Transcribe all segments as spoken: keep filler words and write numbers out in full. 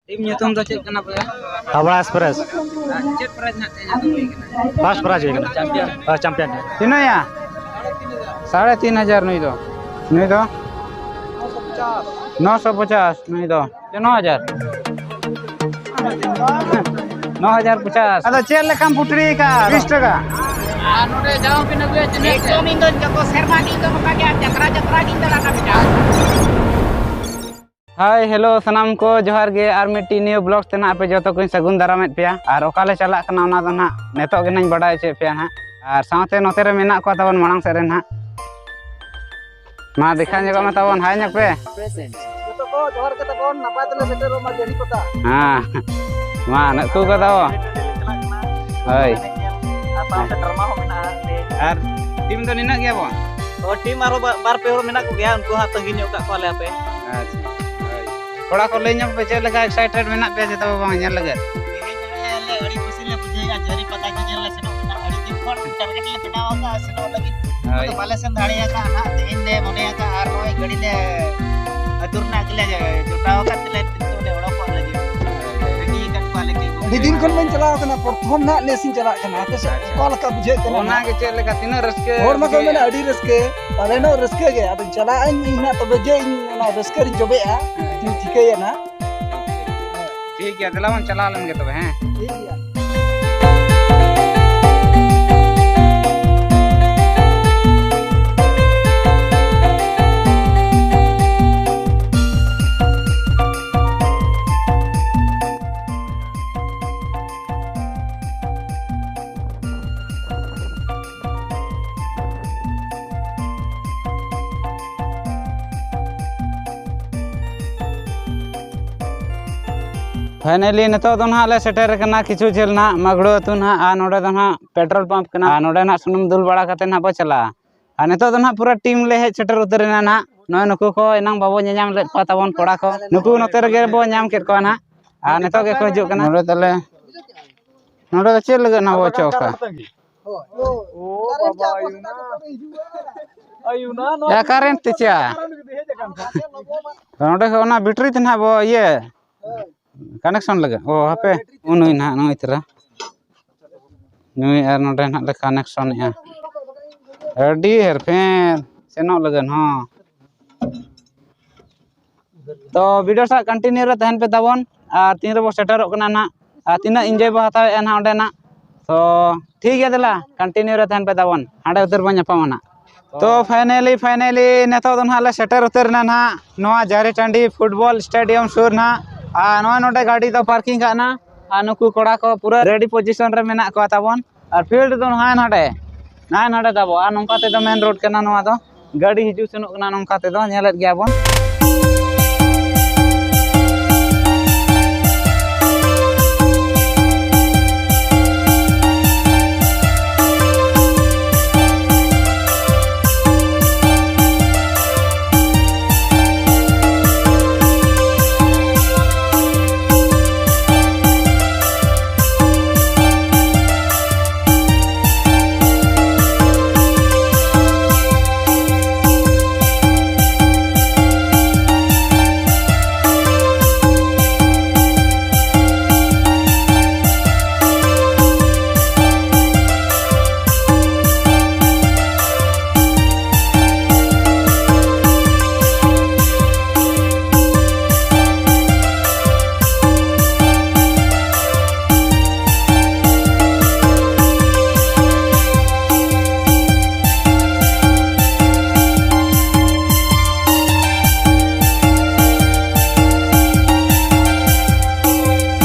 Team ᱧᱩᱛᱩᱢ ᱫᱚ ᱪᱮᱫ ᱠᱟᱱᱟ ᱵᱚᱭᱦᱟ? ᱦᱟᱵᱲᱟ ᱮᱠᱥᱯᱨᱮᱥ᱾ ᱟᱨ ᱪᱮᱫ ᱯᱨᱟᱭᱤᱡᱽ ᱱᱟᱜ ᱛᱮᱦᱮᱧ ᱦᱟᱛᱟᱣ ᱦᱩᱭ ᱠᱟᱱᱟ? ᱯᱷᱟᱥᱴ ᱯᱨᱟᱭᱤᱡᱽ ᱦᱩᱭ ᱠᱟᱱᱟ᱾ ᱪᱟᱢᱯᱤᱭᱟᱱ᱾ ᱦᱳᱭ, ᱪᱟᱢᱯᱤᱭᱟᱱ᱾ ᱛᱤᱱᱟᱹᱜ ᱭᱟ? ᱥᱟᱲᱮ ᱛᱤᱱ ᱦᱟᱡᱟᱨ ᱱᱩᱭ ᱫᱚ᱾ ᱱᱩᱭ ᱫᱚ? ᱱᱚᱥᱚ ᱯᱚᱪᱟᱥ ᱱᱩᱭ ᱫᱚ᱾ ᱱᱚ ᱦᱟᱡᱟᱨ᱾ ᱱᱚ ᱦᱟᱡᱟᱨ ᱯᱚᱪᱟᱥ᱾ ᱟᱫᱚ ᱪᱮᱫ ᱞᱮᱠᱟᱢ ᱯᱩᱴᱨᱤ ᱠᱟᱜᱼᱟ? ᱵᱤᱥ ᱴᱟᱠᱟ᱾ ᱟᱨ ᱱᱚᱰᱮ ᱡᱟᱣ ᱵᱤᱱ ᱟᱹᱜᱩᱭᱟ ᱛᱤᱱᱟᱹᱜ ᱛᱮ? ᱮᱠᱫᱚᱢ ᱤᱧ ᱫᱚ ᱡᱚᱛᱚ ᱥᱮᱨᱢᱟ ᱜᱮ ᱤᱧ ᱫᱚ ᱱᱚᱝᱠᱟ ᱜᱮ ᱟᱨ ᱡᱟᱛᱨᱟ, ᱡᱟᱛᱨᱟ ᱜᱤᱧ ᱫᱟᱬᱟᱱᱟ ᱵᱮᱴᱟ᱾ ᱦᱟᱭ, ᱦᱮᱞᱳ, ᱥᱟᱱᱟᱢ ᱠᱚ ᱡᱚᱦᱟᱨ ᱜᱮ᱾ ᱟᱨ ᱢᱤᱫᱴᱤᱡ ᱱᱤᱭᱩ ᱵᱞᱚᱜ ᱛᱮ ᱱᱟᱦᱟᱜ ᱟᱯᱮ ᱡᱚᱛᱚ ᱠᱚᱧ ᱥᱟᱹᱜᱩᱱ ᱫᱟᱨᱟᱢᱮᱫ ᱯᱮᱭᱟ᱾ ᱟᱨ ᱚᱠᱟ ᱞᱮ ᱪᱟᱞᱟᱜ ᱠᱟᱱᱟ ᱚᱱᱟ ᱫᱚ ᱱᱟᱦᱟᱜ ᱱᱤᱛᱚᱜ ᱜᱮ ᱱᱟᱦᱟᱜ ᱤᱧ ᱵᱟᱰᱟᱭ ᱦᱚᱪᱚᱭᱮᱫ ᱯᱮᱭᱟ ᱱᱟᱦᱟᱜ᱾ ᱟᱨ ᱥᱟᱶᱛᱮ ᱱᱚᱛᱮ ᱨᱮ ᱢᱮᱱᱟᱜ ᱠᱚᱣᱟ ᱛᱟᱵᱚᱱ ᱢᱟᱲᱟᱝ ᱥᱮᱫ ᱨᱮ ᱱᱟᱦᱟᱜ᱾ ᱢᱟ ᱫᱮᱠᱷᱟ ᱧᱚᱜᱚᱜ ᱢᱮ ᱛᱟᱵᱚᱱ, ᱦᱟᱭ ᱧᱚᱜ ᱯᱮ᱾ ᱡᱚᱛᱚ ᱠᱚ ᱡᱚᱦᱟᱨ ᱜᱮ ᱛᱟᱵᱚᱱ, ᱱᱟᱯᱟᱭ ᱛᱮᱞᱮ ᱥᱮᱴᱮᱨᱚᱜ ᱢᱟ ᱡᱟᱹᱨᱤ ᱯᱟᱛᱟ᱾ ᱦᱮᱸ, ᱢᱟ ᱱᱩᱠᱩ ᱠᱚ ᱛᱟᱵᱚ᱾ ᱦᱳᱭ᱾ ᱟᱨ ᱥᱟᱶᱛᱮ ᱰᱨᱟᱢᱟ ᱦᱚᱸ ᱢᱮᱱᱟᱜᱼᱟ᱾ ᱟᱨ ᱴᱤᱢ ᱫᱚ ᱱᱤᱱᱟᱹᱜ ᱜᱮᱭᱟ ᱵᱚᱱ? ᱚ, ᱴᱤᱢ ᱟᱨᱚ ᱵᱟ-, ᱵᱟᱨ ᱯᱮ ᱦᱚᱲ ᱢᱮᱱᱟᱜ ᱠᱚᱜᱮᱭᱟ, ᱩᱱᱠᱩ ᱦᱟᱸᱜ ᱛᱟᱺᱜᱤ ᱧᱚᱜ ᱠᱟᱜ ᱠᱚᱣᱟᱞᱮ ᱟᱯᱮ᱾ ᱟᱪᱪᱷᱟ, ᱦᱳᱭ᱾ ᱠᱚᱲᱟ ᱠᱚ ᱞᱟᱹᱭ ᱧᱚᱜ ᱯᱮ, ᱪᱮᱫ ᱞᱮᱠᱟ ᱮᱠᱥᱟᱭᱴᱮᱰ ᱢᱮᱱᱟᱜ ᱯᱮᱭᱟ ᱡᱚᱛᱚ ᱵᱟᱝ ᱧᱮᱞ ᱞᱟᱹᱜᱤᱫ? ᱛᱮᱦᱮᱧ ᱟᱞᱮ ᱟᱹᱰᱤ ᱠᱷᱩᱥᱤ ᱞᱮ ᱵᱩᱡᱷᱟᱹᱣᱮᱫᱼᱟ, ᱡᱟᱹᱨᱤ ᱯᱟᱛᱟ ᱧᱮᱧᱮᱞ ᱞᱮ ᱥᱮᱱᱚᱜ ᱠᱟᱱᱟ᱾ ᱟᱹᱰᱤ ᱫᱤᱱ ᱠᱷᱚᱱ ᱴᱟᱨᱜᱮᱴ ᱞᱮ ᱵᱮᱱᱟᱣ ᱟᱠᱟᱫᱼᱟ ᱥᱮᱱᱚᱜ ᱞᱟᱹᱜᱤᱫ᱾ ᱦᱳᱭ᱾ ᱟᱫᱚ ᱵᱟᱞᱮ ᱥᱮᱱ ᱫᱟᱲᱮ ᱟᱠᱟᱫᱼᱟ ᱱᱟᱦᱟᱜ, ᱛᱮᱦᱮᱧ ᱞᱮ ᱢᱚᱱᱮ ᱟᱠᱟᱫᱼᱟ ᱟᱨ ᱱᱚᱜᱼᱚᱭ ᱜᱟᱹᱰᱤ ᱞᱮ ᱟᱹᱛᱩ ᱨᱮᱱᱟᱜ ᱜᱮᱞᱮ ᱡᱚᱴᱟᱣ ᱟᱠᱟᱫ ᱛᱮᱞᱮ ᱱᱤᱛᱚᱜ ᱞᱮ ᱚᱰᱚᱠᱚᱜ ᱞᱟᱹᱜᱤᱫ᱾ ᱨᱮᱰᱤ ᱟᱠᱟᱫ ᱠᱚᱣᱟᱞᱮ ᱠᱤ ᱟᱹᱰᱤ ᱫᱤᱱ ᱠᱷᱚᱱ ᱵᱟᱹᱧ ᱪᱟᱞᱟᱣ ᱟᱠᱟᱱᱟ, ᱯᱨᱚᱛᱷᱚᱢ ᱱᱟᱦᱟᱜ ᱱᱮᱥ ᱤᱧ ᱪᱟᱞᱟᱜ ᱠᱟᱱᱟ᱾ ᱟᱯᱮ ᱥᱮᱫ ᱟᱪᱪᱷᱟ᱾ ᱚᱠᱟ ᱞᱮᱠᱟ ᱵᱩᱡᱷᱟᱹᱜ ᱠᱟᱱᱟ ᱚᱱᱟ ᱱᱟᱦᱟᱜ? ᱜᱮ ᱪᱮᱫ ᱞᱮᱠᱟ, ᱛᱤᱱᱟᱹᱜ ᱨᱟᱹᱥᱠᱟᱹ ᱦᱚᱲ ᱢᱟᱠᱚ ᱵᱩᱡᱷᱟᱹᱜ? ᱢᱮᱱᱟ ᱟᱹᱰᱤ ᱨᱟᱹᱥᱠᱟᱹ, ᱯᱟᱞᱮᱱᱚᱜ ᱨᱟᱹᱥᱠᱟᱹ ᱜᱮ᱾ ᱟᱫᱚᱧ ᱪᱟᱞᱟᱜ ᱟᱹᱧ ᱤᱧ ᱱᱟᱦᱟᱜ, ᱛᱚᱵᱮ ᱡᱮ ᱤᱧ ᱚᱱᱟ ᱨᱟᱹᱥᱠᱟᱹ ᱨᱤᱧ ᱡᱚᱵᱮᱜᱼᱟ, ᱤᱧ ᱴᱷᱤᱠᱟᱹᱭᱟ ᱱᱟᱦᱟᱜ᱾ ᱴᱷᱤᱠ ᱜᱮᱭᱟ, ᱫᱮᱞᱟ ᱵᱚᱱ ᱪᱟᱞᱟᱣ ᱞᱮᱱ ᱜᱮ ᱛᱚᱵᱮ, ᱦᱮᱸ? ᱴᱷᱤᱠ ᱜᱮᱭᱟ᱾ ᱯᱷᱟᱭᱱᱟᱞᱤ ᱱᱤᱛᱚᱜ ᱫᱚ ᱱᱟᱦᱟᱜ ᱞᱮ ᱥᱮᱴᱮᱨ ᱟᱠᱟᱱᱟ ᱠᱤᱪᱷᱩ ᱡᱷᱟᱹᱞ ᱱᱟᱦᱟᱜ ᱢᱟᱜᱽᱲᱳ ᱟᱹᱛᱩ ᱱᱟᱦᱟᱜ, ᱟᱨ ᱱᱚᱰᱮ ᱫᱚ ᱱᱟᱦᱟᱜ ᱯᱮᱴᱨᱳᱞ ᱯᱟᱢᱯ ᱠᱟᱱᱟ, ᱟᱨ ᱱᱚᱰᱮ ᱱᱟᱦᱟᱜ ᱥᱩᱱᱩᱢ ᱫᱩᱞ ᱵᱟᱲᱟ ᱠᱟᱛᱮ ᱱᱟᱦᱟᱜ ᱵᱚ ᱪᱟᱞᱟᱜᱼᱟ᱾ ᱟᱨ ᱱᱤᱛᱚᱜ ᱫᱚ ᱱᱟᱦᱟᱜ ᱯᱩᱨᱟᱹ ᱴᱤᱢ ᱞᱮ ᱦᱮᱡ ᱥᱮᱴᱮᱨ ᱩᱛᱟᱹᱨ ᱮᱱᱟ ᱱᱟᱦᱟᱜ᱾ ᱱᱚᱜᱼᱚᱭ ᱱᱩᱠᱩ ᱠᱚ ᱮᱱᱟᱝ ᱵᱟᱵᱚ ᱧᱮᱧᱟᱢ ᱞᱮᱫ ᱠᱚᱣᱟ ᱛᱟᱵᱚᱱ ᱠᱚᱲᱟ ᱠᱚ, ᱱᱩᱠᱩ ᱱᱚᱛᱮ ᱨᱮᱜᱮ ᱵᱚ ᱧᱟᱢ ᱠᱮᱫ ᱠᱚᱣᱟ ᱱᱟᱦᱟᱜ᱾ ᱟᱨ ᱱᱤᱛᱚᱜ ᱜᱮᱠᱚ ᱦᱤᱡᱩᱜ ᱠᱟᱱᱟ᱾ ᱱᱚᱰᱮ ᱛᱟᱞᱮ, ᱱᱚᱰᱮ ᱫᱚ ᱪᱮᱫ ᱞᱟᱹᱜᱤᱫ ᱱᱟᱦᱟᱜ ᱵᱚ ᱚᱪᱚᱜ ᱟᱠᱟᱫ? ᱚ ᱵᱟᱵᱟ, ᱟᱭᱩ ᱱᱟ᱾ ᱟᱭᱩ ᱱᱟ, ᱱᱚᱣᱟ ᱭᱟ, ᱠᱟᱨᱮᱱᱴ ᱛᱮ ᱪᱮᱫ? ᱱᱚᱰᱮ ᱠᱷᱚᱱ ᱚᱱᱟ ᱵᱮᱴᱨᱤ ᱛᱮ ᱱᱟᱦᱟᱜ ᱵᱚ ᱤᱭᱟᱹ᱾ ᱠᱟᱱᱮᱠᱥᱚᱱ ᱞᱟᱹᱜᱤᱫ? ᱚ, ᱦᱟᱯᱮ, ᱩᱱᱩᱭ ᱱᱟᱦᱟᱜ ᱱᱩᱭ ᱛᱚᱨᱟ᱾ ᱱᱩᱭ ᱟᱨ ᱱᱚᱰᱮ ᱱᱟᱦᱟᱜ ᱞᱮ ᱠᱟᱱᱮᱠᱥᱚᱱᱮᱜᱼᱟ᱾ ᱟᱹᱰᱤ ᱦᱮᱨᱯᱷᱮᱨ ᱥᱮᱱᱚᱜ ᱞᱟᱹᱜᱤᱫ ᱦᱚᱸ᱾ ᱛᱚ ᱵᱷᱤᱰᱤᱭᱳ ᱥᱟᱶ ᱠᱚᱱᱴᱤᱱᱤᱭᱩ ᱨᱮ ᱛᱟᱦᱮᱱ ᱯᱮ ᱛᱟᱵᱚᱱ, ᱟᱨ ᱛᱤᱱ ᱨᱮᱵᱚ ᱥᱮᱴᱮᱨᱚᱜ ᱠᱟᱱᱟ ᱱᱟᱦᱟᱜ, ᱟᱨ ᱛᱤᱱᱟᱹᱜ ᱤᱱᱡᱚᱭ ᱵᱚ ᱦᱟᱛᱟᱣᱮᱫᱼᱟ ᱱᱟᱦᱟᱜ ᱚᱸᱰᱮᱱᱟᱜ᱾ ᱛᱚ ᱴᱷᱤᱠ ᱜᱮᱭᱟ, ᱫᱮᱞᱟ ᱠᱚᱱᱴᱤᱱᱤᱭᱩ ᱨᱮ ᱛᱟᱦᱮᱱ ᱯᱮ ᱛᱟᱵᱚᱱ, ᱦᱟᱸᱰᱮ ᱩᱛᱟᱹᱨ ᱵᱚᱱ ᱧᱟᱯᱟᱢᱟ ᱱᱟᱦᱟᱜ᱾ ᱛᱚ ᱯᱷᱟᱭᱱᱟᱞᱤ ᱯᱷᱟᱭᱱᱟᱞᱤ ᱱᱤᱛᱚᱜ ᱫᱚ ᱱᱟᱦᱟᱜ ᱞᱮ ᱥᱮᱴᱮᱨ ᱩᱛᱟᱹᱨ ᱮᱱᱟ ᱱᱟᱦᱟᱜ ᱱᱚᱣᱟ ᱡᱟᱹᱨᱤ ᱴᱟᱺᱰᱤ ᱯᱷᱩᱴᱵᱚᱞ ᱥᱴᱮᱰᱤᱭᱟᱢ ᱥᱩᱨ ᱱᱟᱦᱟᱜ᱾ ᱟᱨ ᱱᱚᱜᱼᱚᱭ ᱱᱚᱰᱮ ᱜᱟᱹᱰᱤ ᱫᱚ ᱯᱟᱨᱠᱤᱝ ᱠᱟᱜ ᱱᱟ, ᱟᱨ ᱱᱩᱠᱩ ᱠᱚᱲᱟ ᱠᱚ ᱯᱩᱨᱟᱹ ᱨᱮᱰᱤ ᱯᱚᱡᱤᱥᱚᱱ ᱨᱮ ᱢᱮᱱᱟᱜ ᱠᱚᱣᱟ ᱛᱟᱵᱚᱱ᱾ ᱟᱨ ᱯᱷᱤᱞᱰ ᱫᱚ ᱱᱚᱜᱼᱚᱭ ᱱᱚᱰᱮ, ᱱᱚᱜᱼᱚᱭ ᱱᱚᱰᱮ ᱛᱟᱵᱚ᱾ ᱟᱨ ᱱᱚᱝᱠᱟ ᱛᱮᱫᱚ ᱢᱮᱱ ᱨᱳᱰ ᱠᱟᱱᱟ ᱱᱚᱣᱟ ᱫᱚ, ᱜᱟᱹᱰᱤ ᱦᱤᱡᱩᱜ ᱥᱮᱱᱚᱜ ᱠᱟᱱᱟ ᱱᱚᱝᱠᱟ ᱛᱮᱫᱚ, ᱧᱮᱞᱮᱫ ᱜᱮᱭᱟ ᱵᱚᱱ᱾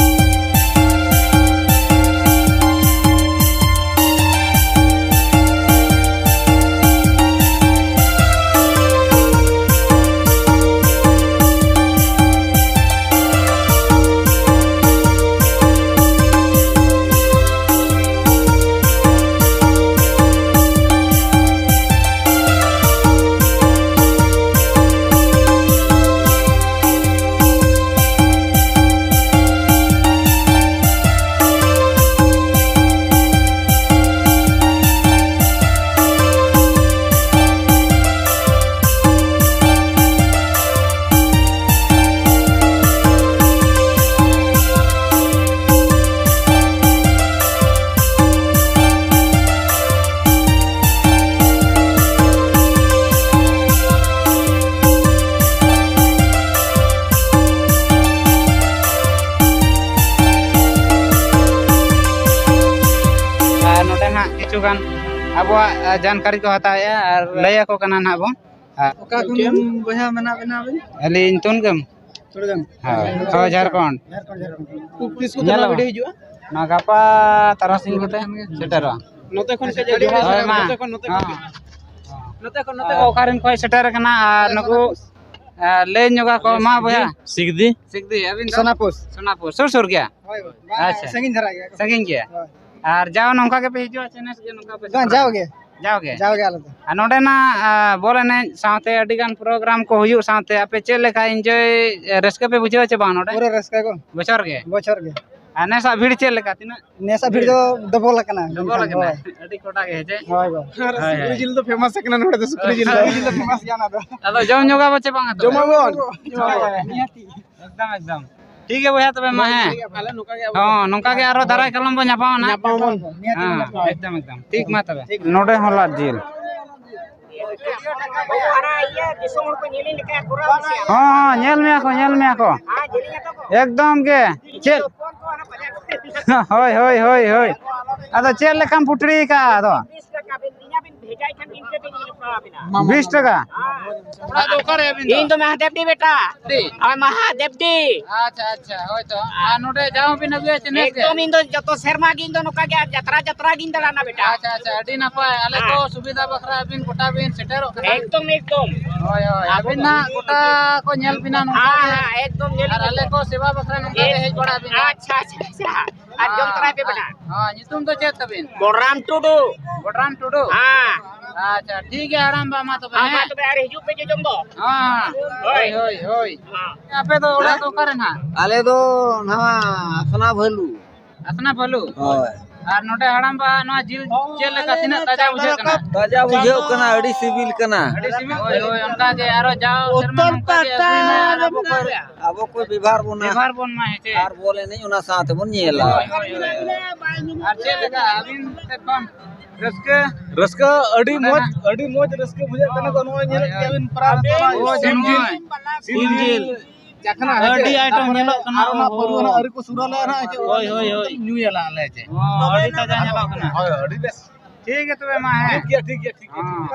ᱠᱤᱪᱷᱩ ᱜᱟᱱ ᱟᱵᱚᱣᱟᱜ, ᱟ, ᱡᱟᱱᱠᱟᱨᱤ ᱠᱚ ᱦᱟᱛᱟᱣᱮᱫᱼᱟ ᱟᱨ ᱞᱟᱹᱭ ᱟᱠᱚ ᱠᱟᱱᱟ ᱱᱟᱦᱟᱜ ᱵᱚᱱ᱾ ᱟᱨ ᱚᱠᱟ ᱠᱷᱚᱱ ᱵᱚᱭᱦᱟ ᱢᱮᱱᱟᱜ ᱵᱮᱱᱟ ᱟᱵᱮᱱ? ᱟᱹᱞᱤᱧ ᱛᱩᱱᱜᱟᱹᱢ᱾ ᱛᱩᱱᱜᱟᱹᱢ᱾ ᱦᱳᱭ, ᱦᱳᱭ, ᱡᱷᱟᱲᱠᱷᱚᱸᱰ᱾ ᱡᱷᱟᱲᱠᱷᱚᱸᱰ, ᱡᱷᱟᱨᱠᱷᱚᱸᱰ᱾ ᱛᱤᱥ ᱠᱚᱛᱮ ᱧᱮᱞ ᱱᱚᱣᱟ ᱟᱵᱚᱱ᱾ ᱵᱷᱤᱰᱤᱭᱳ ᱦᱤᱡᱩᱜᱼᱟ? ᱱᱚᱣᱟ ᱜᱟᱯᱟ ᱛᱟᱨᱟᱥᱤᱧ ᱠᱚᱛᱮ ᱥᱮᱴᱮᱨᱚᱜᱼᱟ᱾ ᱱᱚᱛᱮ ᱠᱷᱚᱱ ᱥᱮ ᱦᱳᱭ, ᱢᱟ᱾ ᱱᱚᱛᱮ ᱠᱷᱚᱱ, ᱱᱚᱛᱮ ᱠᱷᱚᱱ᱾ ᱦᱚᱸ᱾ ᱱᱚᱛᱮ ᱠᱷᱚᱱ, ᱱᱚᱛᱮ ᱦᱚᱸ, ᱠᱷᱚᱱ᱾ ᱚᱠᱟ ᱨᱮᱱ ᱠᱚᱭ ᱥᱮᱴᱮᱨ ᱟᱠᱟᱱᱟ ᱟᱨ ᱱᱩᱠᱩ, ᱟ, ᱞᱟᱹᱭ ᱧᱚᱜ ᱟᱠᱚ, ᱢᱟ ᱵᱚᱭᱦᱟ᱾ ᱥᱤᱠᱫᱤ᱾ ᱥᱤᱠᱫᱤ, ᱟᱹᱵᱤᱱ ᱫᱚ? ᱥᱳᱱᱟᱯᱩᱨ᱾ ᱥᱳᱱᱟᱯᱩᱨ, ᱥᱩᱨ ᱥᱩᱨ ᱜᱮᱭᱟ? ᱦᱳᱭ, ᱦᱳᱭ᱾ ᱵᱟᱝ, ᱟᱪᱪᱷᱟ᱾ ᱥᱟᱺᱜᱤᱧ ᱫᱷᱟᱨᱟ ᱜᱮᱭᱟ᱾ ᱥᱟᱺᱜᱤᱧ ᱜᱮᱭᱟ? ᱦᱳᱭ᱾ ᱟᱨ ᱡᱟᱣ ᱱᱚᱝᱠᱟ ᱜᱮᱯᱮ ᱦᱤᱡᱩᱜᱼᱟ ᱪᱮ ᱱᱮᱥ ᱜᱮ ᱱᱚᱝᱠᱟ ᱯᱮ ᱵᱟᱝ, ᱥᱮᱴᱮᱨᱚᱜᱼᱟ? ᱡᱟᱣ ᱜᱮ᱾ ᱡᱟᱣ ᱜᱮ? ᱡᱟᱣ ᱜᱮ ᱟᱞᱮ ᱫᱚ᱾ ᱟᱨ ᱱᱚᱸᱰᱮᱱᱟᱜ, ᱟ, ᱵᱚᱞ ᱮᱱᱮᱡ ᱥᱟᱶᱛᱮ ᱟᱹᱰᱤ ᱜᱟᱱ ᱯᱨᱳᱜᱨᱟᱢ ᱠᱚ ᱦᱩᱭᱩᱜ ᱥᱟᱶᱛᱮ ᱟᱯᱮ ᱪᱮᱫ ᱞᱮᱠᱟ ᱤᱱᱡᱚᱭ, ᱮ, ᱨᱟᱹᱥᱠᱟᱹ ᱯᱮ ᱵᱩᱡᱷᱟᱹᱣᱟ ᱪᱮ ᱵᱟᱝ ᱱᱚᱸᱰᱮ? ᱯᱩᱨᱟᱹ ᱨᱟᱹᱥᱠᱟᱹ ᱜᱮ᱾ ᱵᱚᱪᱷᱚᱨ ᱜᱮ? ᱵᱚᱪᱷᱚᱨ ᱜᱮ᱾ ᱟᱨ ᱱᱮᱥᱟᱜ ᱵᱷᱤᱲ ᱪᱮᱫ ᱞᱮᱠᱟ? ᱛᱤᱱᱟᱹᱜ? ᱱᱮᱥᱟᱜ ᱵᱷᱤᱲ ᱫᱚ ᱰᱚᱵᱚᱞ ᱟᱠᱟᱱᱟ᱾ ᱰᱚᱵᱚᱞ ᱟᱠᱟᱱᱟ? ᱦᱳᱭ᱾ ᱟᱹᱰᱤ ᱠᱚᱰᱟ ᱜᱮ, ᱦᱮᱸ ᱪᱮ? ᱦᱳᱭ, ᱦᱳᱭ᱾ ᱟᱨ ᱦᱳᱭ, ᱥᱩᱠᱨᱤ ᱦᱳᱭ᱾ ᱡᱤᱞ ᱫᱚ ᱯᱷᱮᱢᱟᱥ ᱟᱠᱟᱱᱟ ᱱᱚᱰᱮ ᱫᱚ, ᱥᱩᱠᱨᱤ ᱡᱤᱞ ᱫᱚ᱾ ᱥᱩᱠᱨᱤ ᱡᱤᱞ ᱫᱚ ᱯᱷᱮᱢᱟᱥ ᱜᱮᱭᱟ ᱚᱱᱟ ᱫᱚ᱾ ᱟᱫᱚ ᱡᱚᱢ ᱧᱚᱜᱟ ᱵᱚ ᱪᱮ ᱵᱟᱝᱟ ᱛᱚᱵᱮ? ᱡᱚᱢᱟᱵᱚᱱ᱾ ᱡᱚᱢᱟᱵᱚᱱ᱾ ᱱᱤᱦᱟᱹᱛᱤ᱾ ᱮᱠᱫᱚᱢ, ᱮᱠᱫᱚᱢ᱾ ᱴᱷᱤᱠ ᱜᱮᱭᱟ ᱵᱚᱭᱦᱟ, ᱛᱚᱵᱮ ᱢᱟ, ᱦᱮᱸ᱾ ᱟᱞᱮ ᱱᱚᱝᱠᱟ ᱜᱮ ᱟᱵᱚ ᱦᱚᱸ, ᱱᱚᱝᱠᱟ ᱜᱮ ᱟᱨᱚ ᱫᱟᱨᱟᱭ ᱠᱟᱞᱚᱢ ᱵᱚ ᱧᱟᱯᱟᱢᱟ ᱱᱟᱜ᱾ ᱧᱟᱯᱟᱢ ᱟᱵᱚᱱ᱾ ᱦᱮᱸ, ᱮᱠᱫᱚᱢ, ᱮᱠᱫᱚᱢ᱾ ᱴᱷᱤᱠ ᱢᱟ ᱛᱚᱵᱮ᱾ ᱱᱚᱰᱮ ᱦᱚᱸ ᱞᱟᱫ ᱡᱤᱞ᱾ ᱦᱚᱸ, ᱦᱚᱸ, ᱧᱮᱞ ᱢᱮᱭᱟ ᱠᱚ, ᱧᱮᱞ ᱢᱮᱭᱟ ᱠᱚ᱾ ᱮᱠᱫᱚᱢ ᱜᱮ᱾ ᱪᱮᱫ? ᱦᱳᱭ, ᱦᱳᱭ, ᱦᱳᱭ, ᱦᱳᱭ᱾ ᱟᱫᱚ ᱪᱮᱫ ᱞᱮᱠᱟᱢ ᱯᱩᱴᱲᱤ ᱟᱠᱟᱫᱼᱟ ᱟᱫᱚ? ᱵᱤᱥ ᱴᱟᱠᱟ? ᱚᱲᱟᱜ ᱫᱚ ᱚᱠᱟᱨᱮ ᱟᱹᱵᱤᱱ ᱫᱚ? ᱤᱧ ᱫᱚ ᱢᱟᱦᱟᱫᱮᱵᱰᱤ ᱵᱮᱴᱟ᱾ ᱰᱤ? ᱦᱳᱭ, ᱢᱟᱦᱟᱫᱮᱵᱰᱤ᱾ ᱟᱪᱪᱷᱟ, ᱟᱪᱪᱷᱟ, ᱦᱳᱭ ᱛᱚ᱾ ᱟᱨ ᱱᱚᱰᱮ ᱡᱟᱣ ᱵᱤᱱ ᱟᱹᱜᱩᱭᱟ ᱪᱮ ᱱᱮᱥ ᱜᱮ? ᱮᱠᱫᱚᱢ, ᱤᱧ ᱫᱚ ᱡᱚᱛᱚ ᱥᱮᱨᱢᱟ ᱜᱮ ᱤᱧ ᱫᱚ ᱱᱚᱝᱠᱟ ᱜᱮ, ᱟᱨ ᱡᱟᱛᱨᱟ, ᱡᱟᱛᱨᱟ ᱜᱤᱧ ᱫᱟᱬᱟᱱᱟ ᱵᱮᱴᱟ᱾ ᱟᱪᱪᱷᱟ, ᱟᱪᱪᱷᱟ, ᱟᱹᱰᱤ ᱱᱟᱯᱟᱭ᱾ ᱟᱞᱮ ᱠᱚ ᱦᱮᱸ᱾ ᱥᱩᱵᱤᱫᱷᱟ ᱵᱟᱠᱷᱨᱟ ᱟᱹᱵᱤᱱ ᱜᱚᱴᱟ ᱵᱤᱱ ᱥᱮᱴᱮᱨᱚᱜ ᱠᱟᱱᱟ᱾ ᱮᱠᱫᱚᱢ, ᱮᱠᱫᱚᱢ᱾ ᱦᱳᱭ, ᱦᱳᱭ, ᱟᱵᱚ ᱟᱹᱵᱤᱱ ᱫᱚ ᱱᱟᱜ ᱜᱚᱴᱟ ᱠᱚ ᱧᱮᱞ ᱵᱤᱱᱟ ᱱᱚᱝᱠᱟ ᱦᱮᱸ, ᱜᱮ᱾ ᱦᱮᱸ, ᱮᱠᱫᱚᱢ ᱧᱮᱞ ᱟᱨ ᱟᱞᱮ ᱠᱚ ᱥᱮᱵᱟ ᱵᱟᱠᱷᱨᱟ ᱱᱚᱝᱠᱟ ᱜᱮ ᱮᱠ-, ᱦᱮᱡ ᱵᱟᱲᱟ ᱟᱹᱵᱤᱱ ᱱᱟᱜ᱾ ᱟᱪᱪᱷᱟ, ᱟᱪᱪᱷᱟ, ᱟᱪᱪᱷᱟ᱾ ᱟᱨ ᱡᱚᱢ ᱛᱚᱨᱟᱭ ᱯᱮ ᱵᱮᱴᱟ᱾ ᱦᱚᱸ, ᱧᱩᱛᱩᱢ ᱫᱚ ᱪᱮᱫ ᱛᱟᱵᱤᱱ? ᱵᱚᱞᱨᱟᱢ ᱴᱩᱰᱩ᱾ ᱵᱚᱞᱨᱟᱢ ᱴᱩᱰᱩ? ᱦᱮᱸ᱾ ᱟᱪᱪᱷᱟ, ᱴᱷᱤᱠ ᱜᱮᱭᱟ ᱦᱟᱲᱟᱢ ᱵᱟ, ᱢᱟ ᱛᱚᱵᱮ, ᱦᱮᱸ, ᱢᱟ ᱦᱮᱸ᱾ ᱛᱚᱵᱮ, ᱟᱨ ᱦᱤᱡᱩᱜ ᱯᱮ ᱡᱚᱡᱚᱢ ᱫᱚ᱾ ᱦᱮᱸ, ᱦᱮᱸ᱾ ᱦᱳᱭ᱾ ᱦᱳᱭ, ᱦᱳᱭ, ᱦᱳᱭ᱾ ᱦᱮᱸ᱾ ᱟᱯᱮ ᱫᱚ ᱚᱲᱟᱜ ᱫᱚ ᱚᱠᱟᱨᱮ ᱱᱟᱦᱟᱜ? ᱟᱞᱮ ᱫᱚ ᱱᱟᱣᱟ ᱟᱥᱱᱟ ᱵᱷᱟᱹᱞᱩ᱾ ᱟᱥᱱᱟ ᱵᱷᱟᱹᱞᱩ? ᱦᱳᱭ᱾ ᱟᱨ ᱱᱚᱰᱮ ᱦᱟᱲᱟᱢ ᱵᱟ ᱱᱚᱣᱟ ᱡᱤᱞ ᱪᱮᱫ ᱞᱮᱠᱟ, ᱛᱤᱱᱟᱹᱜ ᱛᱟᱡᱟ ᱵᱩᱡᱷᱟᱹᱜ ᱠᱟᱱᱟ? ᱛᱟᱡᱟ ᱵᱩᱡᱷᱟᱹᱜ ᱠᱟᱱᱟ, ᱟᱹᱰᱤ ᱥᱤᱵᱤᱞ ᱠᱟᱱᱟ᱾ ᱟᱹᱰᱤ ᱥᱤᱵᱤᱞ? ᱦᱳᱭ, ᱦᱳᱭ, ᱚᱱᱠᱟ ᱜᱮ ᱟᱨᱚ ᱡᱟᱣ ᱥᱮᱨᱢᱟ ᱱᱚᱝᱠᱟ ᱜᱮ ᱟᱹᱜᱩᱭ ᱢᱮ ᱟᱨ ᱟᱵᱚ ᱠᱚ ᱟᱵᱚ ᱠᱚ ᱵᱮᱵᱷᱟᱨ ᱵᱚᱱᱟ᱾ ᱵᱮᱵᱷᱟᱨ ᱵᱚᱱ ᱢᱟ, ᱦᱮᱸ ᱪᱮ? ᱟᱨ ᱵᱚᱞ ᱮᱱᱮᱡ ᱚᱱᱟ ᱥᱟᱶ ᱛᱮᱵᱚᱱ ᱧᱮᱞᱟ᱾ ᱦᱳᱭ, ᱦᱳᱭ, ᱦᱳᱭ᱾ ᱟᱨ ᱪᱮᱫ ᱞᱮᱠᱟ ᱟᱹᱵᱤᱱ ᱥᱮᱫ ᱠᱷᱚᱱ ᱨᱟᱹᱥᱠᱟᱹ? ᱨᱟᱹᱥᱠᱟᱹ ᱟᱹᱰᱤ ᱢᱚᱡᱽ, ᱟᱹᱰᱤ ᱢᱚᱡᱽ ᱨᱟᱹᱥᱠᱟᱹ ᱵᱩᱡᱷᱟᱹᱜ ᱠᱟᱱᱟ᱾ ᱱᱚᱜᱼᱚᱭ ᱧᱮᱞᱮᱫ ᱜᱮᱭᱟ ᱵᱤᱱ ᱯᱨᱟᱭ ᱥᱤᱢ ᱡᱤᱞ, ᱥᱤᱢ ᱡᱤᱞ᱾ ᱪᱟᱠᱷᱱᱟ ᱟᱹᱰᱤ ᱟᱭᱴᱮᱢ ᱧᱮᱞᱚᱜ ᱠᱟᱱᱟ᱾ ᱟᱨ ᱚᱱᱟ ᱯᱟᱹᱨᱣᱟᱹ ᱱᱟᱜ ᱟᱹᱣᱨᱤ ᱠᱚ ᱥᱩᱨᱟ ᱞᱮ ᱱᱟᱜ, ᱦᱳᱭ, ᱦᱳᱭ, ᱦᱳᱭ᱾ ᱧᱩᱭᱟᱞᱮ ᱟᱞᱮ ᱪᱮ᱾ ᱚ, ᱟᱹᱰᱤ ᱛᱟᱡᱟ ᱧᱮᱞᱚᱜ ᱠᱟᱱᱟ᱾ ᱦᱳᱭ, ᱟᱹᱰᱤ ᱵᱮᱥ᱾ ᱴᱷᱤᱠ ᱜᱮᱭᱟ ᱛᱚᱵᱮ ᱢᱟ, ᱦᱮᱸ᱾ ᱴᱷᱤᱠ ᱜᱮᱭᱟ, ᱴᱷᱤᱠ ᱜᱮᱭᱟ, ᱴᱷᱤᱠ ᱜᱮᱭᱟ᱾ ᱦᱮᱸ᱾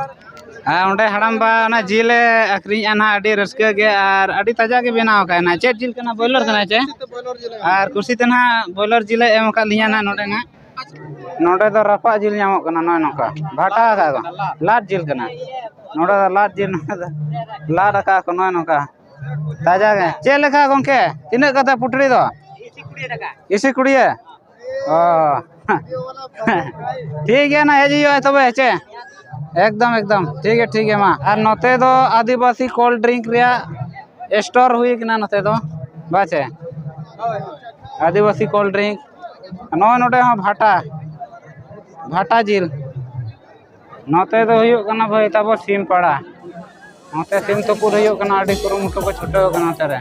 ᱟᱨ ᱚᱸᱰᱮ ᱦᱟᱲᱟᱢᱵᱟ ᱚᱱᱟ ᱡᱤᱞᱮ ᱟᱠᱷᱨᱤᱧᱮᱜᱼᱟ ᱱᱟᱦᱟᱜ, ᱟᱹᱰᱤ ᱨᱟᱹᱥᱠᱟᱹ ᱜᱮ ᱟᱨ ᱟᱹᱰᱤ ᱛᱟᱡᱟ ᱜᱮ ᱵᱮᱱᱟᱣ ᱟᱠᱟᱫ ᱱᱟᱦᱟᱜ᱾ ᱪᱮᱫ ᱡᱤᱞ ᱠᱟᱱᱟ? ᱵᱚᱭᱞᱟᱨ ᱠᱟᱱᱟ ᱪᱮ? ᱟᱨ ᱠᱩᱥᱤ ᱛᱮ ᱱᱟᱦᱟᱜ ᱵᱚᱭᱞᱟᱨ ᱡᱤᱞᱮ ᱮᱢ ᱟᱠᱟᱫ ᱞᱤᱧᱟ ᱱᱟᱦᱟᱜ ᱱᱚᱰᱮ ᱱᱟᱦᱟᱜ᱾ ᱱᱚᱰᱮ ᱫᱚ ᱨᱟᱯᱟᱜ ᱡᱤᱞ ᱧᱟᱢᱚᱜ ᱠᱟᱱᱟ, ᱱᱚᱜᱼᱚᱭ ᱱᱚᱝᱠᱟ ᱵᱷᱟᱴᱟ ᱟᱠᱟᱫ ᱠᱚ, ᱞᱟᱫ ᱡᱤᱞ ᱠᱟᱱᱟ᱾ ᱱᱚᱰᱮ ᱫᱚ ᱞᱟᱫ ᱡᱤᱞ, ᱱᱚᱰᱮ ᱫᱚ ᱞᱟᱫ ᱟᱠᱟᱫ ᱠᱚ, ᱱᱚᱜᱼᱚᱭ ᱱᱚᱝᱠᱟ ᱛᱟᱡᱟ ᱜᱮ᱾ ᱪᱮᱫ ᱞᱮᱠᱟ ᱜᱚᱝᱠᱮ, ᱛᱤᱱᱟᱹᱜ ᱠᱟᱛᱮ ᱯᱩᱴᱲᱤ ᱫᱚ? ᱤᱥᱤ ᱠᱩᱲᱤᱭᱟᱹ᱾ ᱚ᱾ ᱴᱷᱤᱠ ᱜᱮᱭᱟ, ᱱᱟ ᱦᱮᱡ ᱦᱩᱭᱩᱜᱼᱟ ᱛᱚᱵᱮ, ᱪᱮ? ᱮᱠᱫᱚᱢ, ᱮᱠᱫᱚᱢ᱾ ᱴᱷᱤᱠ ᱜᱮᱭᱟ, ᱴᱷᱤᱠ ᱜᱮᱭᱟ, ᱢᱟ᱾ ᱟᱨ ᱱᱚᱛᱮ ᱫᱚ ᱟᱹᱫᱤᱵᱟᱹᱥᱤ cold drink ᱨᱮᱭᱟᱜ store ᱦᱩᱭ ᱠᱟᱱᱟ ᱱᱚᱛᱮ ᱫᱚ, ᱵᱟ ᱪᱮ? ᱟᱹᱫᱤᱵᱟᱹᱥᱤ cold drink᱾ ᱱᱚᱜᱼᱚᱭ ᱱᱚᱰᱮ ᱦᱚᱸ ᱵᱷᱟᱴᱟ, ᱵᱷᱟᱴᱟ ᱡᱤᱞ᱾ ᱱᱚᱛᱮ ᱫᱚ ᱦᱩᱭᱩᱜ ᱠᱟᱱᱟ ᱵᱷᱟᱹᱭ ᱛᱟᱵᱚ ᱥᱤᱢ ᱯᱟᱲᱟ᱾ ᱱᱚᱛᱮ ᱥᱤᱢ ᱛᱩᱯᱩᱫ ᱦᱩᱭᱩᱜ ᱠᱟᱱᱟ, ᱟᱹᱰᱤ ᱠᱩᱨᱩᱢᱩᱴᱩ ᱠᱚ ᱪᱷᱩᱴᱟᱹᱣ ᱠᱟᱱᱟ ᱱᱚᱛᱮ ᱨᱮ᱾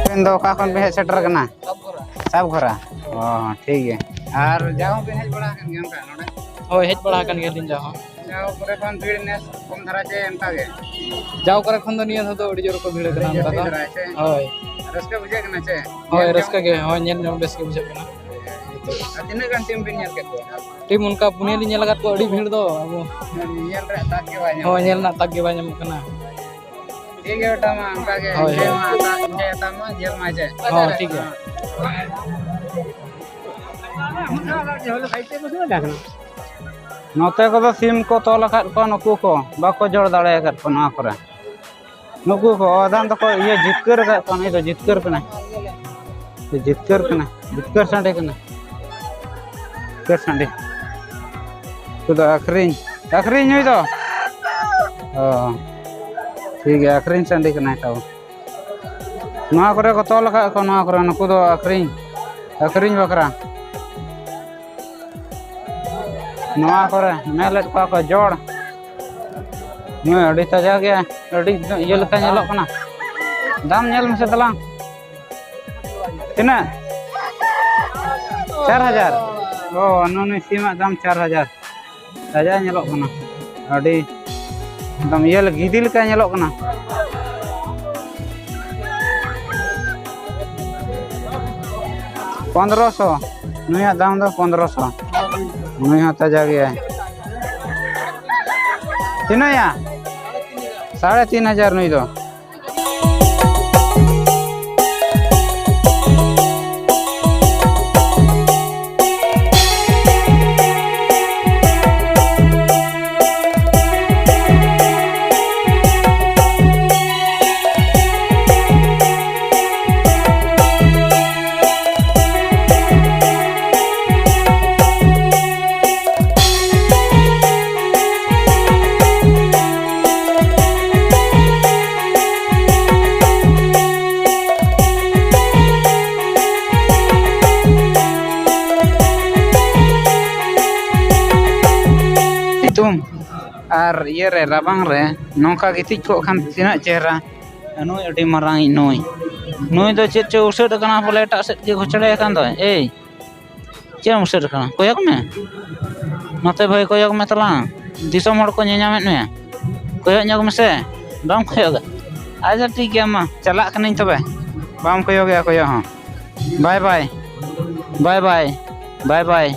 ᱟᱵᱮᱱ ᱫᱚ ᱚᱠᱟ ᱠᱷᱚᱱ ᱵᱮᱱ ᱦᱮᱡ ᱥᱮᱴᱮᱨ ᱠᱟᱱᱟ? ᱥᱟᱵᱜᱷᱚᱨᱟ᱾ ᱚ, ᱴᱷᱤᱠ ᱜᱮᱭᱟ᱾ ᱟᱨ ᱡᱟᱣ ᱦᱚᱸ ᱵᱮᱱ ᱦᱮᱡ ᱵᱟᱲᱟ ᱟᱠᱟᱱ ᱜᱮᱭᱟ ᱚᱱᱠᱟ ᱱᱚᱰᱮ? ᱦᱳᱭ, ᱦᱮᱡ ᱵᱟᱲᱟ ᱟᱠᱟᱱ ᱜᱮᱭᱟᱞᱤᱧ ᱡᱟᱣ ᱦᱚᱸ᱾ ᱡᱟᱣ ᱯᱚᱨᱮ ᱠᱷᱚᱱ ᱵᱷᱤᱲ ᱱᱮᱥ ᱠᱚᱢ ᱫᱷᱟᱨᱟ ᱪᱮ ᱚᱱᱠᱟ ᱜᱮ? ᱡᱟᱣ ᱠᱚᱨᱮ ᱠᱷᱚᱱ ᱫᱚ ᱱᱤᱭᱟᱹ ᱫᱷᱟᱣ ᱫᱚ ᱟᱹᱰᱤ ᱡᱳᱨ ᱠᱚ ᱵᱷᱤᱲ ᱟᱹᱰᱤ ᱠᱟᱱᱟ ᱡᱳᱨ ᱚᱱᱠᱟ ᱫᱚ᱾ ᱵᱷᱤᱲ ᱫᱷᱟᱨᱟ ᱪᱮ? ᱦᱳᱭ᱾ ᱨᱟᱹᱥᱠᱟᱹ ᱵᱩᱡᱷᱟᱹᱜ ᱠᱟᱱᱟ ᱪᱮ? ᱦᱳᱭ, ᱧᱮᱞ ᱨᱟᱹᱥᱠᱟᱹ ᱡᱚᱝ? ᱜᱮ᱾ ᱦᱳᱭ, ᱧᱮᱞ ᱡᱚᱝ ᱵᱮᱥ ᱜᱮ ᱵᱩᱡᱷᱟᱹᱜ ᱠᱟᱱᱟ᱾ ᱟᱨ ᱛᱤᱱᱟᱹᱜ ᱜᱟᱱ ᱴᱤᱢ ᱵᱤᱱ ᱧᱮᱞ ᱠᱮᱫ ᱠᱚᱣᱟ? ᱴᱤᱢ ᱚᱱᱠᱟ ᱯᱩᱱᱭᱟᱹ ᱞᱤᱧ ᱧᱮᱞ ᱟᱠᱟᱫ ᱠᱚᱣᱟ, ᱟᱹᱰᱤ ᱵᱷᱤᱲ ᱫᱚ᱾ ᱟᱵᱚ ᱧᱮᱞ ᱨᱮᱭᱟᱜ ᱛᱟᱠ ᱜᱮ ᱵᱟᱭ ᱧᱟᱢᱚᱜ ᱦᱳᱭ, ᱠᱟᱱᱟ᱾ ᱧᱮᱞ ᱨᱮᱱᱟᱜ ᱛᱟᱠ ᱜᱮ ᱵᱟᱭ ᱧᱟᱢᱚᱜ ᱠᱟᱱᱟ᱾ ᱴᱷᱤᱠ ᱜᱮᱭᱟ ᱵᱮᱴᱟ, ᱢᱟ ᱚᱱᱠᱟ ᱜᱮ᱾ ᱦᱳᱭ, enjoy ᱦᱳᱭ᱾ ᱢᱟ, ᱦᱟᱛᱟᱣ, enjoy ᱦᱟᱛᱟᱣ ᱢᱟ, ᱧᱮᱞ ᱢᱟ ᱪᱮ᱾ ᱦᱚᱸ, ᱴᱷᱤᱠ ᱜᱮᱭᱟ᱾ ᱱᱚᱛᱮ ᱠᱚᱫᱚ ᱥᱤᱢ ᱠᱚ ᱛᱚᱞ ᱟᱠᱟᱫ ᱠᱚᱣᱟ, ᱱᱩᱠᱩ ᱠᱚ ᱵᱟᱠᱚ ᱡᱚᱲ ᱫᱟᱲᱮ ᱟᱠᱟᱫ ᱠᱚᱣᱟ ᱱᱚᱣᱟ ᱠᱚᱨᱮ᱾ ᱱᱩᱠᱩ ᱠᱚ ᱟᱫᱷᱟᱱ ᱫᱚᱠᱚ ᱤᱭᱟᱹ ᱡᱤᱛᱠᱟᱹᱨ ᱟᱠᱟᱫ ᱠᱚᱣᱟ, ᱱᱩᱭ ᱫᱚ ᱡᱤᱛᱠᱟᱹᱨ ᱠᱟᱱᱟᱭ, ᱡᱤᱛᱠᱟᱹᱨ ᱠᱟᱱᱟᱭ, ᱡᱤᱛᱠᱟᱹᱨ ᱥᱟᱸᱰᱮ ᱠᱟᱱᱟᱭ, ᱡᱤᱛᱠᱟᱹᱨ ᱥᱟᱸᱰᱮ᱾ ᱩᱱᱠᱩ ᱫᱚ ᱟᱹᱠᱷᱨᱤᱧ, ᱟᱹᱠᱷᱨᱤᱧ ᱱᱩᱭ ᱫᱚ᱾ ᱚ, ᱴᱷᱤᱠ ᱜᱮᱭᱟ, ᱟᱹᱠᱷᱨᱤᱧ ᱥᱟᱸᱰᱮ ᱠᱟᱱᱟᱭ ᱛᱟᱵᱚ᱾ ᱱᱚᱣᱟ ᱠᱚᱨᱮ ᱠᱚ ᱛᱚᱞ ᱟᱠᱟᱫ ᱠᱚ, ᱱᱚᱣᱟ ᱠᱚᱨᱮ, ᱱᱩᱠᱩ ᱫᱚ ᱟᱹᱠᱷᱨᱤᱧ, ᱟᱹᱠᱷᱨᱤᱧ ᱵᱟᱠᱷᱨᱟ᱾ ᱱᱚᱣᱟ ᱠᱚᱨᱮ ᱧᱮᱞᱮᱫ ᱠᱚᱣᱟ ᱠᱚ ᱡᱚᱲ᱾ ᱱᱩᱭ ᱟᱹᱰᱤ ᱛᱟᱡᱟ ᱜᱮᱭᱟ, ᱟᱹᱰᱤ ᱤᱭᱟᱹ ᱞᱮᱠᱟ ᱧᱮᱞᱚᱜ ᱠᱟᱱᱟ᱾ ᱫᱟᱢ ᱧᱮᱞ ᱢᱮᱥᱮ ᱛᱟᱞᱟᱝ᱾ ᱛᱤᱱᱟᱹᱜ? ᱪᱟᱨ ᱦᱟᱡᱟᱨ᱾ ᱚ, ᱱᱩᱱᱩᱭ ᱥᱤᱢᱟᱜ ᱫᱟᱢ ᱪᱟᱨ ᱦᱟᱡᱟᱨ᱾ ᱛᱟᱡᱟ ᱧᱮᱞᱚᱜ ᱠᱟᱱᱟ, ᱟᱹᱰᱤ ᱮᱠᱫᱚᱢ ᱤᱭᱟᱹ ᱞᱮ-, ᱜᱤᱫᱤ ᱞᱮᱠᱟ ᱧᱮᱞᱚᱜ ᱠᱟᱱᱟ᱾ ᱯᱚᱱᱫᱽᱨᱚᱥᱚ, ᱱᱩᱭᱟᱜ ᱫᱟᱢ ᱫᱚ ᱯᱚᱱᱫᱽᱨᱚᱥᱚ᱾ ᱱᱩᱭ ᱦᱚᱸ ᱛᱟᱡᱟ ᱜᱮᱭᱟᱭ᱾ ᱛᱤᱱᱟᱹᱜ ᱭᱟ? ᱥᱟᱲᱮ ᱛᱤᱱ ᱦᱟᱡᱟᱨ ᱱᱩᱭ ᱫᱚ᱾ ᱥᱤᱛᱩᱝ ᱟᱨ ᱤᱭᱟᱹ ᱨᱮ, ᱨᱟᱵᱟᱝ ᱨᱮ ᱱᱚᱝᱠᱟ ᱜᱤᱛᱤᱡ ᱠᱚᱜ ᱠᱷᱟᱱ ᱛᱤᱱᱟᱹᱜ ᱪᱮᱦᱨᱟ᱾ ᱱᱩᱭ ᱟᱹᱰᱤ ᱢᱟᱨᱟᱝ ᱤᱡ ᱱᱩᱭ᱾ ᱱᱩᱭ ᱫᱚ ᱪᱮᱫ ᱪᱚ ᱩᱥᱟᱹᱫ ᱟᱠᱟᱱᱟ ᱵᱚᱞᱮ, ᱮᱴᱟᱜ ᱥᱮᱫ ᱜᱮ ᱜᱷᱚᱪᱲᱮ ᱟᱠᱟᱱ ᱫᱚᱭ᱾ ᱮᱭ, ᱪᱮᱫ ᱮᱢ ᱩᱥᱟᱹᱫ ᱟᱠᱟᱱᱟ? ᱠᱚᱭᱚᱜ ᱢᱮ᱾ ᱱᱚᱛᱮ ᱵᱷᱟᱹᱭ ᱠᱚᱭᱚᱜ ᱢᱮ ᱛᱟᱞᱟᱝ᱾ ᱫᱤᱥᱚᱢ ᱦᱚᱲ ᱠᱚ ᱧᱮᱧᱟᱢᱮᱫ ᱢᱮᱭᱟ᱾ ᱠᱚᱭᱚᱜ ᱧᱚᱜ ᱢᱮᱥᱮ᱾ ᱵᱟᱢ ᱠᱚᱭᱚᱜᱟ? ᱟᱪᱪᱷᱟ, ᱴᱷᱤᱠ ᱜᱮᱭᱟ, ᱢᱟ ᱪᱟᱞᱟᱜ ᱠᱟᱹᱱᱟᱹᱧ ᱛᱚᱵᱮ᱾ ᱵᱟᱢ ᱠᱚᱭᱚᱜᱮᱜᱼᱟ ᱠᱚᱭᱚᱜ ᱦᱚᱸ᱾ ᱵᱟᱭ ᱵᱟᱭ᱾ ᱵᱟᱭ ᱵᱟᱭ᱾ ᱵᱟᱭ ᱵᱟᱭ᱾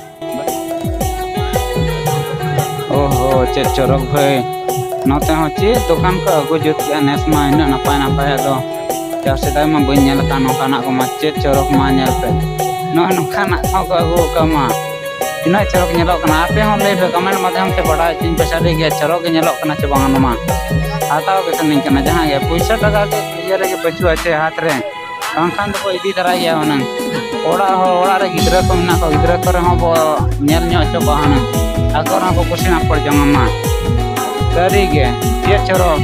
ᱳᱦᱳ, ᱪᱮᱫ ᱪᱚᱨᱚᱠ ᱵᱷᱟᱹᱭ᱾ ᱱᱚᱛᱮ ᱦᱚᱸ ᱪᱮᱫ ᱫᱚᱠᱟᱱ ᱠᱚ ᱟᱹᱜᱩ ᱡᱩᱛ ᱠᱮᱜᱼᱟ ᱱᱮᱥ ᱢᱟ, ᱤᱱᱟᱹᱜ ᱱᱟᱯᱟᱭ ᱱᱟᱯᱟᱭᱟᱜ ᱫᱚ᱾ ᱡᱟᱣ ᱥᱮᱫᱟᱭ ᱢᱟ ᱵᱟᱹᱧ ᱧᱮᱞ ᱟᱠᱟᱫ ᱱᱚᱝᱠᱟᱱᱟᱜ ᱠᱚᱢᱟ᱾ ᱪᱮᱫ ᱪᱚᱨᱚᱠ ᱢᱟ, ᱧᱮᱞ ᱯᱮ᱾ ᱱᱚᱜᱼᱚᱭ ᱱᱚᱝᱠᱟᱱᱟᱜ ᱠᱚᱦᱚᱸ ᱠᱚ ᱟᱹᱜᱩ ᱟᱠᱟᱫ ᱢᱟ᱾ ᱛᱤᱱᱟᱹᱜ ᱪᱚᱨᱚᱠ ᱧᱮᱞᱚᱜ ᱠᱟᱱᱟ᱾ ᱟᱯᱮ ᱦᱚᱸ ᱞᱟᱹᱭ ᱯᱮ, comment ᱢᱟᱫᱽᱫᱷᱚᱢ ᱛᱮ ᱵᱟᱰᱟᱭ ᱦᱚᱪᱚᱧ ᱯᱮ, ᱥᱟᱹᱨᱤ ᱜᱮ ᱪᱚᱨᱚᱠ ᱜᱮ ᱧᱮᱞᱚᱜ ᱠᱟᱱᱟ ᱪᱮ ᱵᱟᱝ ᱱᱚᱣᱟ᱾ ᱦᱟᱛᱟᱣ ᱜᱮ ᱥᱟᱱᱟᱧ ᱠᱟᱱᱟ, ᱡᱟᱦᱟᱸ ᱜᱮ᱾ ᱯᱩᱭᱥᱟᱹ ᱴᱟᱠᱟ ᱜᱮ ᱤᱭᱟᱹ ᱨᱮᱜᱮ ᱵᱟᱹᱪᱩᱜᱼᱟ ᱪᱮ ᱦᱟᱛ ᱨᱮ, ᱵᱟᱝᱠᱷᱟᱱ ᱫᱚᱠᱚ ᱤᱫᱤ ᱛᱟᱨᱟᱭ ᱜᱮᱭᱟ ᱦᱩᱱᱟᱹᱝ᱾ ᱚᱲᱟᱜ ᱦᱚᱲ, ᱚᱲᱟᱜ ᱨᱮ ᱜᱤᱫᱽᱨᱟᱹ ᱠᱚ ᱢᱮᱱᱟᱜ ᱠᱚᱣᱟ, ᱜᱤᱫᱽᱨᱟᱹ ᱠᱚᱨᱮ ᱦᱚᱸ ᱵᱚ ᱧᱮᱞ ᱧᱚᱜ ᱦᱚᱪᱚ ᱠᱚᱣᱟ ᱦᱩᱱᱟᱹᱝ, ᱟᱠᱚ ᱨᱮᱦᱚᱸ ᱠᱚ ᱠᱩᱥᱤ ᱨᱮᱱᱟᱜ ᱯᱚᱲ ᱡᱚᱝ ᱟᱢᱟ᱾ ᱥᱟᱹᱨᱤ ᱜᱮ, ᱪᱮᱫ ᱪᱚᱨᱚᱠ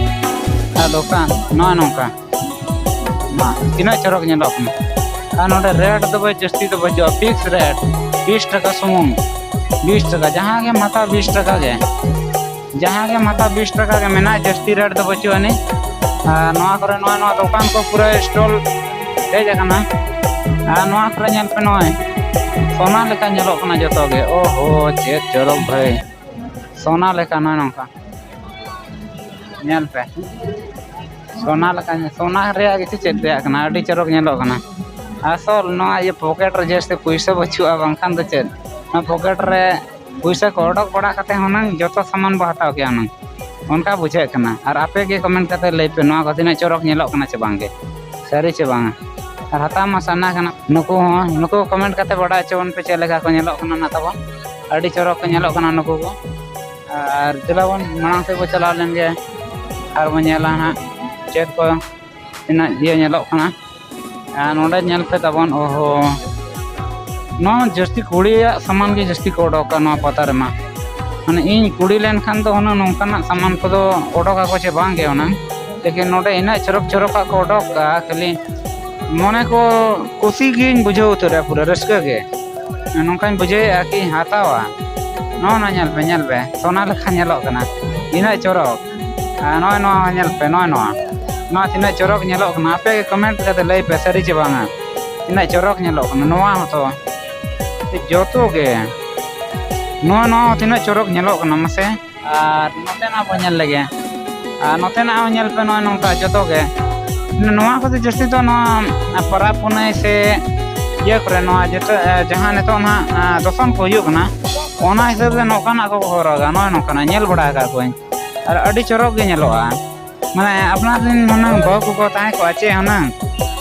ᱟᱨ ᱫᱚᱠᱟᱱ ᱱᱚᱜᱼᱚ ᱱᱚᱝᱠᱟ᱾ ᱢᱟ, ᱛᱤᱱᱟᱹᱜ ᱪᱚᱨᱚᱠ ᱧᱮᱞᱚᱜ ᱠᱟᱱᱟ᱾ ᱟᱨ ᱱᱚᱰᱮ ᱨᱮᱴ ᱫᱚ ᱵᱟᱭ ᱡᱟᱹᱥᱛᱤ ᱫᱚ ᱵᱟᱹᱪᱩᱜᱼᱟ, ᱯᱷᱤᱠᱥ ᱨᱮᱴ ᱵᱤᱥ ᱴᱟᱠᱟ ᱥᱩᱢᱩᱝ, ᱵᱤᱥ ᱴᱟᱠᱟ, ᱡᱟᱦᱟᱸ ᱜᱮᱢ ᱦᱟᱛᱟᱣᱟ ᱵᱤᱥ ᱴᱟᱠᱟ ᱜᱮ, ᱡᱟᱦᱟᱸ ᱜᱮᱢ ᱦᱟᱛᱟᱣᱟ ᱵᱤᱥ ᱴᱟᱠᱟ ᱜᱮ ᱢᱮᱱᱟᱜᱼᱟ, ᱡᱟᱹᱥᱛᱤ ᱨᱮᱴ ᱫᱚ ᱵᱟᱹᱪᱩᱜ ᱟᱹᱱᱤᱡ᱾ ᱟᱨ ᱱᱚᱣᱟ ᱠᱚᱨᱮ ᱱᱚᱣᱟ ᱱᱚᱣᱟ ᱫᱚᱠᱟᱱ ᱠᱚ ᱯᱩᱨᱟᱹ ᱥᱴᱚᱞ ᱦᱮᱡ ᱟᱠᱟᱱᱟ᱾ ᱟᱨ ᱱᱚᱣᱟ ᱠᱚᱨᱮ ᱧᱮᱞ ᱯᱮ, ᱱᱚᱜᱼᱚᱭ ᱥᱚᱱᱟ ᱞᱮᱠᱟ ᱧᱮᱞᱚᱜ ᱠᱟᱱᱟ ᱡᱚᱛᱚ ᱜᱮ᱾ ᱳᱦᱳ, ᱪᱮᱫ ᱪᱚᱨᱚᱠ ᱵᱷᱟᱹᱭ, ᱥᱚᱱᱟ ᱞᱮᱠᱟ ᱱᱚᱜᱼᱚᱭ ᱱᱚᱝᱠᱟ᱾ ᱧᱮᱞ ᱯᱮ, ᱥᱚᱱᱟ ᱞᱮᱠᱟ, ᱥᱚᱱᱟ ᱨᱮᱭᱟᱜ ᱜᱮᱥᱮ ᱪᱮᱫ ᱨᱮᱭᱟᱜ ᱠᱟᱱᱟ, ᱟᱹᱰᱤ ᱪᱚᱨᱚᱠ ᱧᱮᱞᱚᱜ ᱠᱟᱱᱟ᱾ ᱟᱥᱚᱞ ᱱᱚᱣᱟ ᱤᱭᱟᱹ ᱯᱚᱠᱮᱴ ᱨᱮ ᱡᱟᱹᱥᱛᱤ ᱯᱩᱭᱥᱟᱹ ᱵᱟᱹᱪᱩᱜᱼᱟ, ᱵᱟᱝᱠᱷᱟᱱ ᱫᱚ ᱪᱮᱫ, ᱱᱚᱣᱟ ᱯᱚᱠᱮᱴ ᱨᱮ ᱯᱩᱭᱥᱟᱹ ᱠᱚ ᱚᱰᱚᱠ ᱵᱟᱲᱟ ᱠᱟᱛᱮ ᱦᱩᱱᱟᱹᱝ ᱡᱚᱛᱚ ᱥᱟᱢᱟᱱ ᱵᱚ ᱦᱟᱛᱟᱣ ᱠᱮᱭᱟ ᱦᱩᱱᱟᱹᱝ, ᱚᱱᱠᱟ ᱵᱩᱡᱷᱟᱹᱜ ᱠᱟᱱᱟ᱾ ᱟᱨ ᱟᱯᱮ ᱜᱮ ᱠᱚᱢᱮᱱᱴ ᱠᱟᱛᱮ ᱞᱟᱹᱭ ᱯᱮ, ᱱᱚᱣᱟ ᱠᱚ ᱛᱤᱱᱟᱹᱜ ᱪᱚᱨᱚᱠ ᱧᱮᱞᱚᱜ ᱠᱟᱱᱟ ᱪᱮ ᱵᱟᱝ ᱜᱮ, ᱥᱟᱹᱨᱤ ᱪᱮ ᱵᱟᱝᱟ? ᱟᱨ ᱦᱟᱛᱟᱣ ᱢᱟ ᱥᱟᱱᱟ ᱠᱟᱱᱟ᱾ ᱱᱩᱠᱩ ᱦᱚᱸ, ᱱᱩᱠᱩ ᱠᱚᱢᱮᱱᱴ ᱠᱟᱛᱮ ᱵᱟᱰᱟᱭ ᱦᱚᱪᱚ ᱵᱚᱱ ᱯᱮ ᱪᱮᱫ ᱞᱮᱠᱟ ᱠᱚ ᱧᱮᱞᱚᱜ ᱠᱟᱱᱟ ᱱᱟᱜ ᱛᱟᱵᱚᱱ᱾ ᱟᱹᱰᱤ ᱪᱚᱨᱚᱠ ᱠᱚ ᱧᱮᱞᱚᱜ ᱠᱟᱱᱟ ᱱᱩᱠᱩ ᱠᱚ᱾ ᱟᱨ ᱫᱮᱞᱟ ᱵᱚᱱ ᱢᱟᱲᱟᱝ ᱥᱮᱫ ᱵᱚᱱ ᱪᱟᱞᱟᱣ ᱞᱮᱱ ᱜᱮ, ᱟᱨ ᱵᱚᱱ ᱧᱮᱞᱟ ᱦᱟᱸᱜ ᱪᱮᱫ ᱠᱚ ᱛᱤᱱᱟᱹᱜ ᱤᱭᱟᱹ ᱧᱮᱞᱚᱜ ᱠᱟᱱᱟ᱾ ᱟᱨ ᱱᱚᱰᱮ ᱧᱮᱞ ᱯᱮ ᱛᱟᱵᱚᱱ, ᱳᱦᱳ, ᱱᱚᱣᱟ ᱡᱟᱹᱥᱛᱤ ᱠᱩᱲᱤᱭᱟᱜ ᱥᱟᱢᱟᱱ ᱜᱮ ᱡᱟᱹᱥᱛᱤ ᱠᱚ ᱚᱰᱚᱠᱟ ᱱᱚᱣᱟ ᱯᱟᱛᱟ ᱨᱮᱢᱟ᱾ ᱢᱟᱱᱮ ᱤᱧ ᱠᱩᱲᱤ ᱞᱮᱱᱠᱷᱟᱱ ᱫᱚ ᱦᱩᱱᱟᱹᱝ ᱱᱚᱝᱠᱟᱱᱟᱜ ᱥᱟᱢᱟᱱ ᱠᱚᱫᱚ ᱚᱰᱚᱠ ᱟᱠᱚ ᱪᱮ ᱵᱟᱝ ᱜᱮ ᱦᱩᱱᱟᱹᱝ, ᱞᱮᱠᱤᱱ ᱱᱚᱰᱮ ᱤᱱᱟᱹᱜ ᱪᱚᱨᱚᱠ ᱪᱚᱨᱚᱠᱟᱜ ᱠᱚ ᱚᱰᱚᱠ ᱠᱟᱜᱼᱟ, ᱠᱷᱟᱹᱞᱤ ᱢᱚᱱᱮ ᱠᱚ ᱠᱩᱥᱤ ᱜᱤᱧ ᱵᱩᱡᱷᱟᱹᱣ ᱩᱛᱟᱹᱨᱟ, ᱯᱩᱨᱟᱹ ᱨᱟᱹᱥᱠᱟᱹ ᱜᱮ᱾ ᱱᱚᱝᱠᱟᱧ ᱵᱩᱡᱷᱟᱹᱣᱮᱫᱼᱟ ᱠᱤᱧ ᱦᱟᱛᱟᱣᱟ᱾ ᱱᱚᱜᱼᱚ ᱱᱚᱣᱟ ᱧᱮᱞ ᱯᱮ, ᱧᱮᱞ ᱯᱮ, ᱥᱚᱱᱟ ᱞᱮᱠᱟ ᱧᱮᱞᱚᱜ ᱠᱟᱱᱟ, ᱛᱤᱱᱟᱹᱜ ᱪᱚᱨᱚᱠ᱾ ᱟᱨ ᱱᱚᱜᱼᱚᱭ ᱱᱚᱣᱟ ᱦᱚᱸ ᱧᱮᱞ ᱯᱮ, ᱱᱚᱜᱼᱚᱭ ᱱᱚᱣᱟ, ᱱᱚᱣᱟ ᱛᱤᱱᱟᱹᱜ ᱪᱚᱨᱚᱠ ᱧᱮᱞᱚᱜ ᱠᱟᱱᱟ᱾ ᱟᱯᱮ ᱜᱮ ᱠᱚᱢᱮᱱᱴ ᱠᱟᱛᱮ ᱞᱟᱹᱭ ᱯᱮ, ᱥᱟᱹᱨᱤ ᱪᱮ ᱵᱟᱝᱟ, ᱛᱤᱱᱟᱹᱜ ᱪᱚᱨᱚᱠ ᱧᱮᱞᱚᱜ ᱠᱟᱱᱟ ᱱᱚᱣᱟ ᱦᱚᱸᱛᱚ, ᱡᱚᱛᱚ ᱜᱮ᱾ ᱱᱚᱣᱟ, ᱱᱚᱣᱟ ᱦᱚᱸ ᱛᱤᱱᱟᱹᱜ ᱪᱚᱨᱚᱠ ᱧᱮᱞᱚᱜ ᱠᱟᱱᱟ ᱢᱟᱥᱮ᱾ ᱟᱨ ᱱᱚᱛᱮᱱᱟᱜ ᱵᱚᱱ ᱧᱮᱞ ᱞᱮᱜᱮ᱾ ᱟᱨ ᱱᱚᱛᱮᱱᱟᱜ ᱦᱚᱸ ᱧᱮᱞ ᱯᱮ, ᱱᱚᱜᱼᱚᱭ ᱱᱚᱝᱠᱟ ᱡᱚᱛᱚ ᱜᱮ᱾ ᱱᱚᱣᱟ ᱠᱚᱫᱚ ᱡᱟᱹᱥᱛᱤ ᱫᱚ ᱱᱚᱣᱟ ᱯᱚᱨᱚᱵᱽ ᱯᱩᱱᱟᱹᱭ ᱥᱮ ᱤᱭᱟᱹ ᱠᱚᱨᱮ, ᱱᱚᱣᱟ ᱡᱚᱛᱚ, ᱮ, ᱡᱟᱦᱟᱸ ᱱᱤᱛᱚᱜ ᱱᱟᱦᱟᱜ, ᱮ, ᱫᱚᱥᱚᱱ ᱠᱚ ᱦᱩᱭᱩᱜ ᱠᱟᱱᱟ, ᱚᱱᱟ ᱦᱤᱥᱟᱹᱵ ᱛᱮ ᱱᱚᱝᱠᱟᱱᱟᱜ ᱠᱚᱠᱚ ᱦᱚᱨᱚᱜᱟ, ᱱᱚᱜᱼᱚᱭ ᱱᱚᱝᱠᱟᱱᱟᱜ ᱧᱮᱞ ᱵᱟᱲᱟ ᱟᱠᱟᱫ ᱠᱚᱣᱟᱧ᱾ ᱟᱨ ᱟᱹᱰᱤ ᱪᱚᱨᱚᱠ ᱜᱮ ᱧᱮᱞᱚᱜᱼᱟ᱾ ᱢᱟᱱᱮ ᱟᱯᱱᱟᱨ ᱨᱮᱱ ᱦᱩᱱᱟᱹᱝ ᱵᱟᱹᱦᱩ ᱠᱚᱠᱚ ᱛᱟᱦᱮᱸ ᱠᱚᱜᱼᱟ ᱪᱮ ᱦᱩᱱᱟᱹᱝ,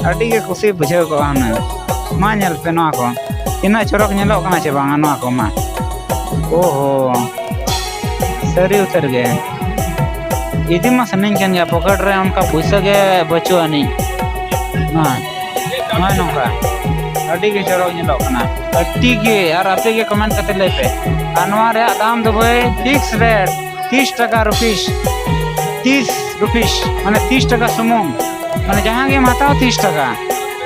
ᱟᱹᱰᱤ ᱜᱮ ᱠᱩᱥᱤ ᱵᱩᱡᱷᱟᱹᱣ ᱠᱚᱜᱼᱟ ᱦᱩᱱᱟᱹᱝ᱾ ᱢᱟ ᱧᱮᱞ ᱯᱮ ᱱᱚᱣᱟ ᱠᱚ, ᱛᱤᱱᱟᱹᱜ ᱪᱚᱨᱚᱠ ᱧᱮᱞᱚᱜ ᱠᱟᱱᱟ ᱪᱮ ᱵᱟᱝᱟ ᱱᱚᱣᱟ ᱠᱚ ᱢᱟ᱾ ᱳᱦᱳ, ᱥᱟᱹᱨᱤ ᱩᱛᱟᱹᱨ ᱜᱮ᱾ ᱤᱫᱤ ᱢᱟ ᱥᱟᱱᱟᱧ ᱠᱟᱱ ᱜᱮᱭᱟ, ᱯᱚᱠᱮᱴ ᱨᱮ ᱚᱱᱠᱟ ᱯᱩᱭᱥᱟᱹ ᱜᱮ ᱵᱟᱹᱪᱩᱜ ᱟᱹᱱᱤᱡ᱾ ᱱᱚᱣᱟ, ᱱᱚᱜᱼᱚᱭ ᱱᱚᱝᱠᱟ ᱟᱹᱰᱤ ᱜᱮ ᱪᱚᱨᱚᱠ ᱧᱮᱞᱚᱜ ᱠᱟᱱᱟ, ᱟᱹᱰᱤ ᱜᱮ᱾ ᱟᱨ ᱟᱯᱮ ᱜᱮ ᱠᱚᱢᱮᱱᱴ ᱠᱟᱛᱮ ᱞᱟᱹᱭ ᱯᱮ᱾ ᱟᱨ ᱱᱚᱣᱟ ᱨᱮᱭᱟᱜ ᱫᱟᱢ ᱫᱚ ᱵᱷᱟᱹᱭ ᱯᱷᱤᱠᱥ ᱨᱮᱴ, ᱛᱤᱥ ᱴᱟᱠᱟ ᱨᱩᱯᱤᱥ, ᱛᱤᱥ ᱨᱩᱯᱤᱥ, ᱢᱟᱱᱮ ᱛᱤᱥ ᱴᱟᱠᱟ ᱥᱩᱢᱩᱝ, ᱢᱟᱱᱮ ᱡᱟᱦᱟᱸ ᱜᱮᱢ ᱦᱟᱛᱟᱣ ᱛᱤᱥ ᱴᱟᱠᱟ᱾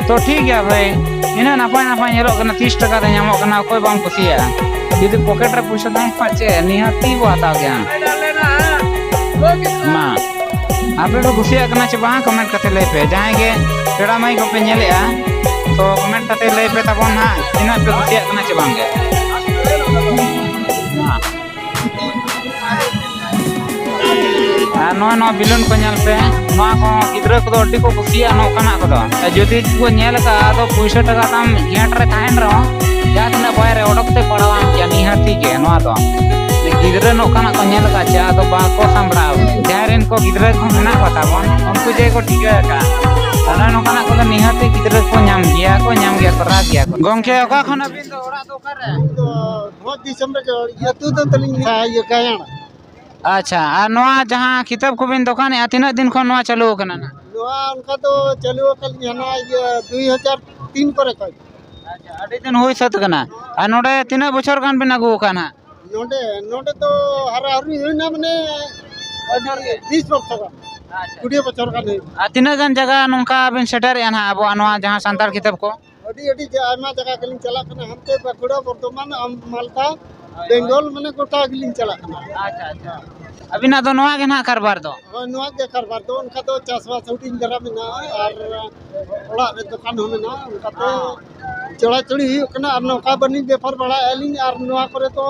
ᱛᱚ ᱴᱷᱤᱠ ᱜᱮᱭᱟ ᱵᱷᱟᱹᱭ, ᱤᱱᱟᱹᱜ ᱱᱟᱯᱟᱭ ᱱᱟᱯᱟᱭ ᱧᱮᱞᱚᱜ ᱠᱟᱱᱟ, ᱛᱤᱥ ᱴᱟᱠᱟ ᱛᱮ ᱧᱟᱢᱚᱜ ᱠᱟᱱᱟ, ᱚᱠᱚᱭ ᱵᱟᱢ ᱠᱩᱥᱤᱭᱟᱜᱼᱟ? ᱡᱩᱫᱤ ᱯᱚᱠᱮᱴ ᱨᱮ ᱯᱚᱭᱥᱟ ᱛᱟᱦᱮᱸ ᱠᱚᱜᱼᱟ ᱪᱮ, ᱱᱤᱦᱟᱹᱛᱤ ᱵᱚ ᱦᱟᱛᱟᱣ ᱜᱮᱭᱟ᱾ ᱢᱟ, ᱟᱯᱮ ᱯᱮ ᱠᱩᱥᱤᱭᱟᱜ ᱠᱟᱱᱟ ᱪᱮ ᱵᱟᱝ, ᱠᱚᱢᱮᱱᱴ ᱠᱟᱛᱮ ᱞᱟᱹᱭ ᱯᱮ᱾ ᱡᱟᱦᱟᱸᱭ ᱜᱮ ᱯᱮᱲᱟ ᱢᱟᱹᱭ ᱠᱚᱯᱮ ᱧᱮᱞᱮᱜᱼᱟ, ᱛᱚ ᱠᱚᱢᱮᱱᱴ ᱠᱟᱛᱮ ᱞᱟᱹᱭ ᱯᱮ ᱛᱟᱵᱚᱱ ᱦᱟᱸᱜ, ᱛᱤᱱᱟᱹᱜ ᱯᱮ ᱠᱩᱥᱤᱭᱟᱜ ᱠᱟᱱᱟ ᱪᱮ ᱵᱟᱝ ᱜᱮ᱾ ᱢᱟ᱾ ᱟᱨ ᱱᱚᱣᱟ, ᱱᱚᱣᱟ ᱵᱮᱞᱩᱱ ᱠᱚ ᱧᱮᱞ ᱯᱮ, ᱱᱚᱣᱟ ᱠᱚ ᱜᱤᱫᱽᱨᱟᱹ ᱠᱚᱫᱚ ᱟᱹᱰᱤ ᱠᱚ ᱠᱩᱥᱤᱭᱟᱜᱼᱟ ᱱᱚᱝᱠᱟᱱᱟᱜ ᱠᱚᱫᱚ᱾ ᱡᱩᱫᱤ ᱠᱚ ᱧᱮᱞ ᱟᱠᱟᱫᱼᱟ, ᱟᱫᱚ ᱯᱩᱭᱥᱟᱹ ᱴᱟᱠᱟ ᱛᱟᱢ ᱜᱮᱸᱴ ᱨᱮ ᱛᱟᱦᱮᱱ ᱨᱮᱦᱚᱸ, ᱡᱟᱦᱟᱸ ᱛᱤᱱᱟᱹᱜ ᱵᱟᱭᱨᱮ ᱚᱰᱚᱠ ᱛᱮ ᱯᱟᱲᱟᱣᱟᱢ ᱜᱮᱭᱟ ᱱᱤᱦᱟᱹᱛᱤ ᱜᱮ ᱱᱚᱣᱟ ᱫᱚ᱾ ᱜᱤᱫᱽᱨᱟᱹ ᱱᱚᱝᱠᱟᱱᱟᱜ ᱠᱚ ᱧᱮᱞ ᱟᱠᱟᱫ ᱪᱮ, ᱟᱫᱚ ᱵᱟᱠᱚ ᱥᱟᱢᱵᱲᱟᱣ᱾ ᱡᱟᱦᱟᱸᱭ ᱨᱮᱱ ᱠᱚ ᱜᱤᱫᱽᱨᱟᱹ ᱠᱚ ᱢᱮᱱᱟᱜ ᱠᱚ ᱛᱟᱵᱚᱱ, ᱩᱱᱠᱩ ᱡᱮ ᱠᱚ ᱴᱷᱤᱠᱟᱹ ᱟᱠᱟᱫᱼᱟ, ᱚᱱᱟ ᱱᱚᱝᱠᱟᱱᱟᱜ ᱠᱚᱫᱚ ᱱᱤᱦᱟᱹᱛᱤ ᱜᱤᱫᱽᱨᱟᱹ ᱠᱚ ᱧᱟᱢ ᱜᱮᱭᱟ ᱠᱚ, ᱧᱟᱢ ᱜᱮᱭᱟ ᱠᱚ, ᱨᱟᱜ ᱜᱮᱭᱟ ᱠᱚ᱾ ᱜᱚᱢᱠᱮ, ᱚᱠᱟ ᱠᱷᱚᱱ ᱟᱹᱵᱤᱱ ᱫᱚ? ᱚᱲᱟᱜ ᱫᱚ ᱚᱠᱟᱨᱮ? ᱤᱧ ᱫᱚ ᱵᱷᱚᱸᱡᱽ ᱫᱤᱥᱚᱢ ᱨᱮᱜᱮ, ᱟᱹᱛᱩ ᱫᱚ ᱛᱟᱹᱞᱤᱧ ᱤᱭᱟᱹ ᱜᱟᱭᱟᱱ᱾ ᱟᱪᱪᱷᱟ, ᱟᱨ ᱱᱚᱣᱟ ᱡᱟᱦᱟᱸ ᱠᱤᱛᱟᱹᱵ ᱠᱚᱵᱤᱱ ᱫᱚᱠᱟᱱᱮᱜᱼᱟ, ᱛᱤᱱᱟᱹᱜ ᱫᱤᱱ ᱠᱷᱚᱱ ᱱᱚᱣᱟ ᱪᱟᱹᱞᱩ ᱟᱠᱟᱱᱟ ᱱᱟᱦᱟᱜ? ᱱᱚᱣᱟ ᱚᱱᱠᱟ ᱫᱚ ᱪᱟᱹᱞᱩ ᱟᱠᱟᱱ ᱜᱮᱭᱟ ᱱᱚᱣᱟ ᱤᱭᱟᱹ ᱫᱩᱭ ᱦᱟᱡᱟᱨ ᱛᱤᱱ ᱠᱚᱨᱮ ᱠᱷᱚᱱ᱾ ᱟᱪᱪᱷᱟ, ᱟᱹᱰᱤ ᱫᱤᱱ ᱦᱩᱭ ᱥᱟᱹᱛ ᱟᱠᱟᱱᱟ᱾ ᱟᱨ ᱱᱚᱰᱮ ᱛᱤᱱᱟᱹᱜ ᱵᱚᱪᱷᱚᱨ ᱜᱟᱱ ᱵᱤᱱ ᱟᱹᱜᱩ ᱟᱠᱟᱫᱼᱟ ᱱᱟᱦᱟᱜ? ᱱᱚᱰᱮ, ᱱᱚᱰᱮ ᱫᱚ ᱦᱟᱨᱟ ᱦᱩᱭ ᱦᱩᱭᱱᱟ ᱢᱟᱱᱮ ᱵᱚᱪᱷᱚᱨ ᱜᱮ? ᱵᱤᱥ ᱵᱚᱪᱷᱚᱨ ᱜᱟᱱ᱾ ᱟᱪᱪᱷᱟ᱾ ᱠᱩᱲᱤ ᱵᱚᱪᱷᱚᱨ ᱜᱟᱱ ᱦᱩᱭᱩᱜ᱾ ᱟᱨ ᱛᱤᱱᱟᱹᱜ ᱜᱟᱱ ᱡᱟᱭᱜᱟ ᱱᱚᱝᱠᱟ ᱵᱤᱱ ᱥᱮᱴᱮᱨᱮᱜᱼᱟ ᱱᱟᱦᱟᱜ ᱟᱵᱚᱣᱟᱜ ᱱᱚᱣᱟ ᱡᱟᱦᱟᱸ ᱥᱟᱱᱛᱟᱲ ᱠᱤᱛᱟᱹᱵ ᱠᱚ? ᱟᱹᱰᱤ, ᱟᱹᱰᱤ ᱡᱟ-, ᱟᱭᱢᱟ ᱡᱟᱭᱜᱟ ᱜᱮᱞᱤᱧ ᱪᱟᱞᱟᱜ ᱠᱟᱱᱟ, ᱦᱟᱱᱛᱮ ᱵᱟᱸᱠᱩᱲᱟ, ᱵᱚᱨᱫᱷᱚᱢᱟᱱ, ᱟᱢ-, ᱢᱟᱞᱫᱟ, ᱦᱳᱭ, ᱦᱳᱭ᱾ ᱵᱮᱝᱜᱚᱞ, ᱢᱟᱱᱮ ᱜᱚᱴᱟ ᱜᱮᱞᱤᱧ ᱪᱟᱞᱟᱜ ᱠᱟᱱᱟ᱾ ᱟᱪᱪᱷᱟ, ᱟᱪᱪᱷᱟ᱾ ᱟᱹᱵᱤᱱᱟᱜ ᱫᱚ ᱱᱚᱣᱟ ᱜᱮ ᱱᱟᱦᱟᱜ ᱠᱟᱨᱵᱟᱨ ᱫᱚ? ᱦᱳᱭ, ᱱᱚᱣᱟ ᱜᱮ ᱠᱟᱨᱵᱟᱨ ᱫᱚ᱾ ᱚᱱᱠᱟ ᱫᱚ ᱪᱟᱥᱵᱟᱥ ᱦᱩᱰᱤᱧ ᱫᱷᱟᱨᱟ ᱢᱮᱱᱟᱜᱼᱟ ᱟᱨ ᱚᱲᱟᱜ ᱨᱮ ᱫᱚᱠᱟᱱ ᱦᱚᱸ ᱢᱮᱱᱟᱜᱼᱟ᱾ ᱚᱱᱠᱟᱛᱮ ᱪᱚᱲᱟᱪᱚᱲᱤ ᱦᱩᱭᱩᱜ ᱠᱟᱱᱟ ᱟᱨ ᱱᱚᱝᱠᱟ ᱵᱟᱹᱱᱤᱡᱽ ᱵᱮᱯᱟᱨ ᱵᱟᱲᱟᱭᱮᱫᱼᱟ ᱞᱤᱧ ᱟᱨ ᱱᱚᱣᱟ ᱠᱚᱨᱮ ᱫᱚ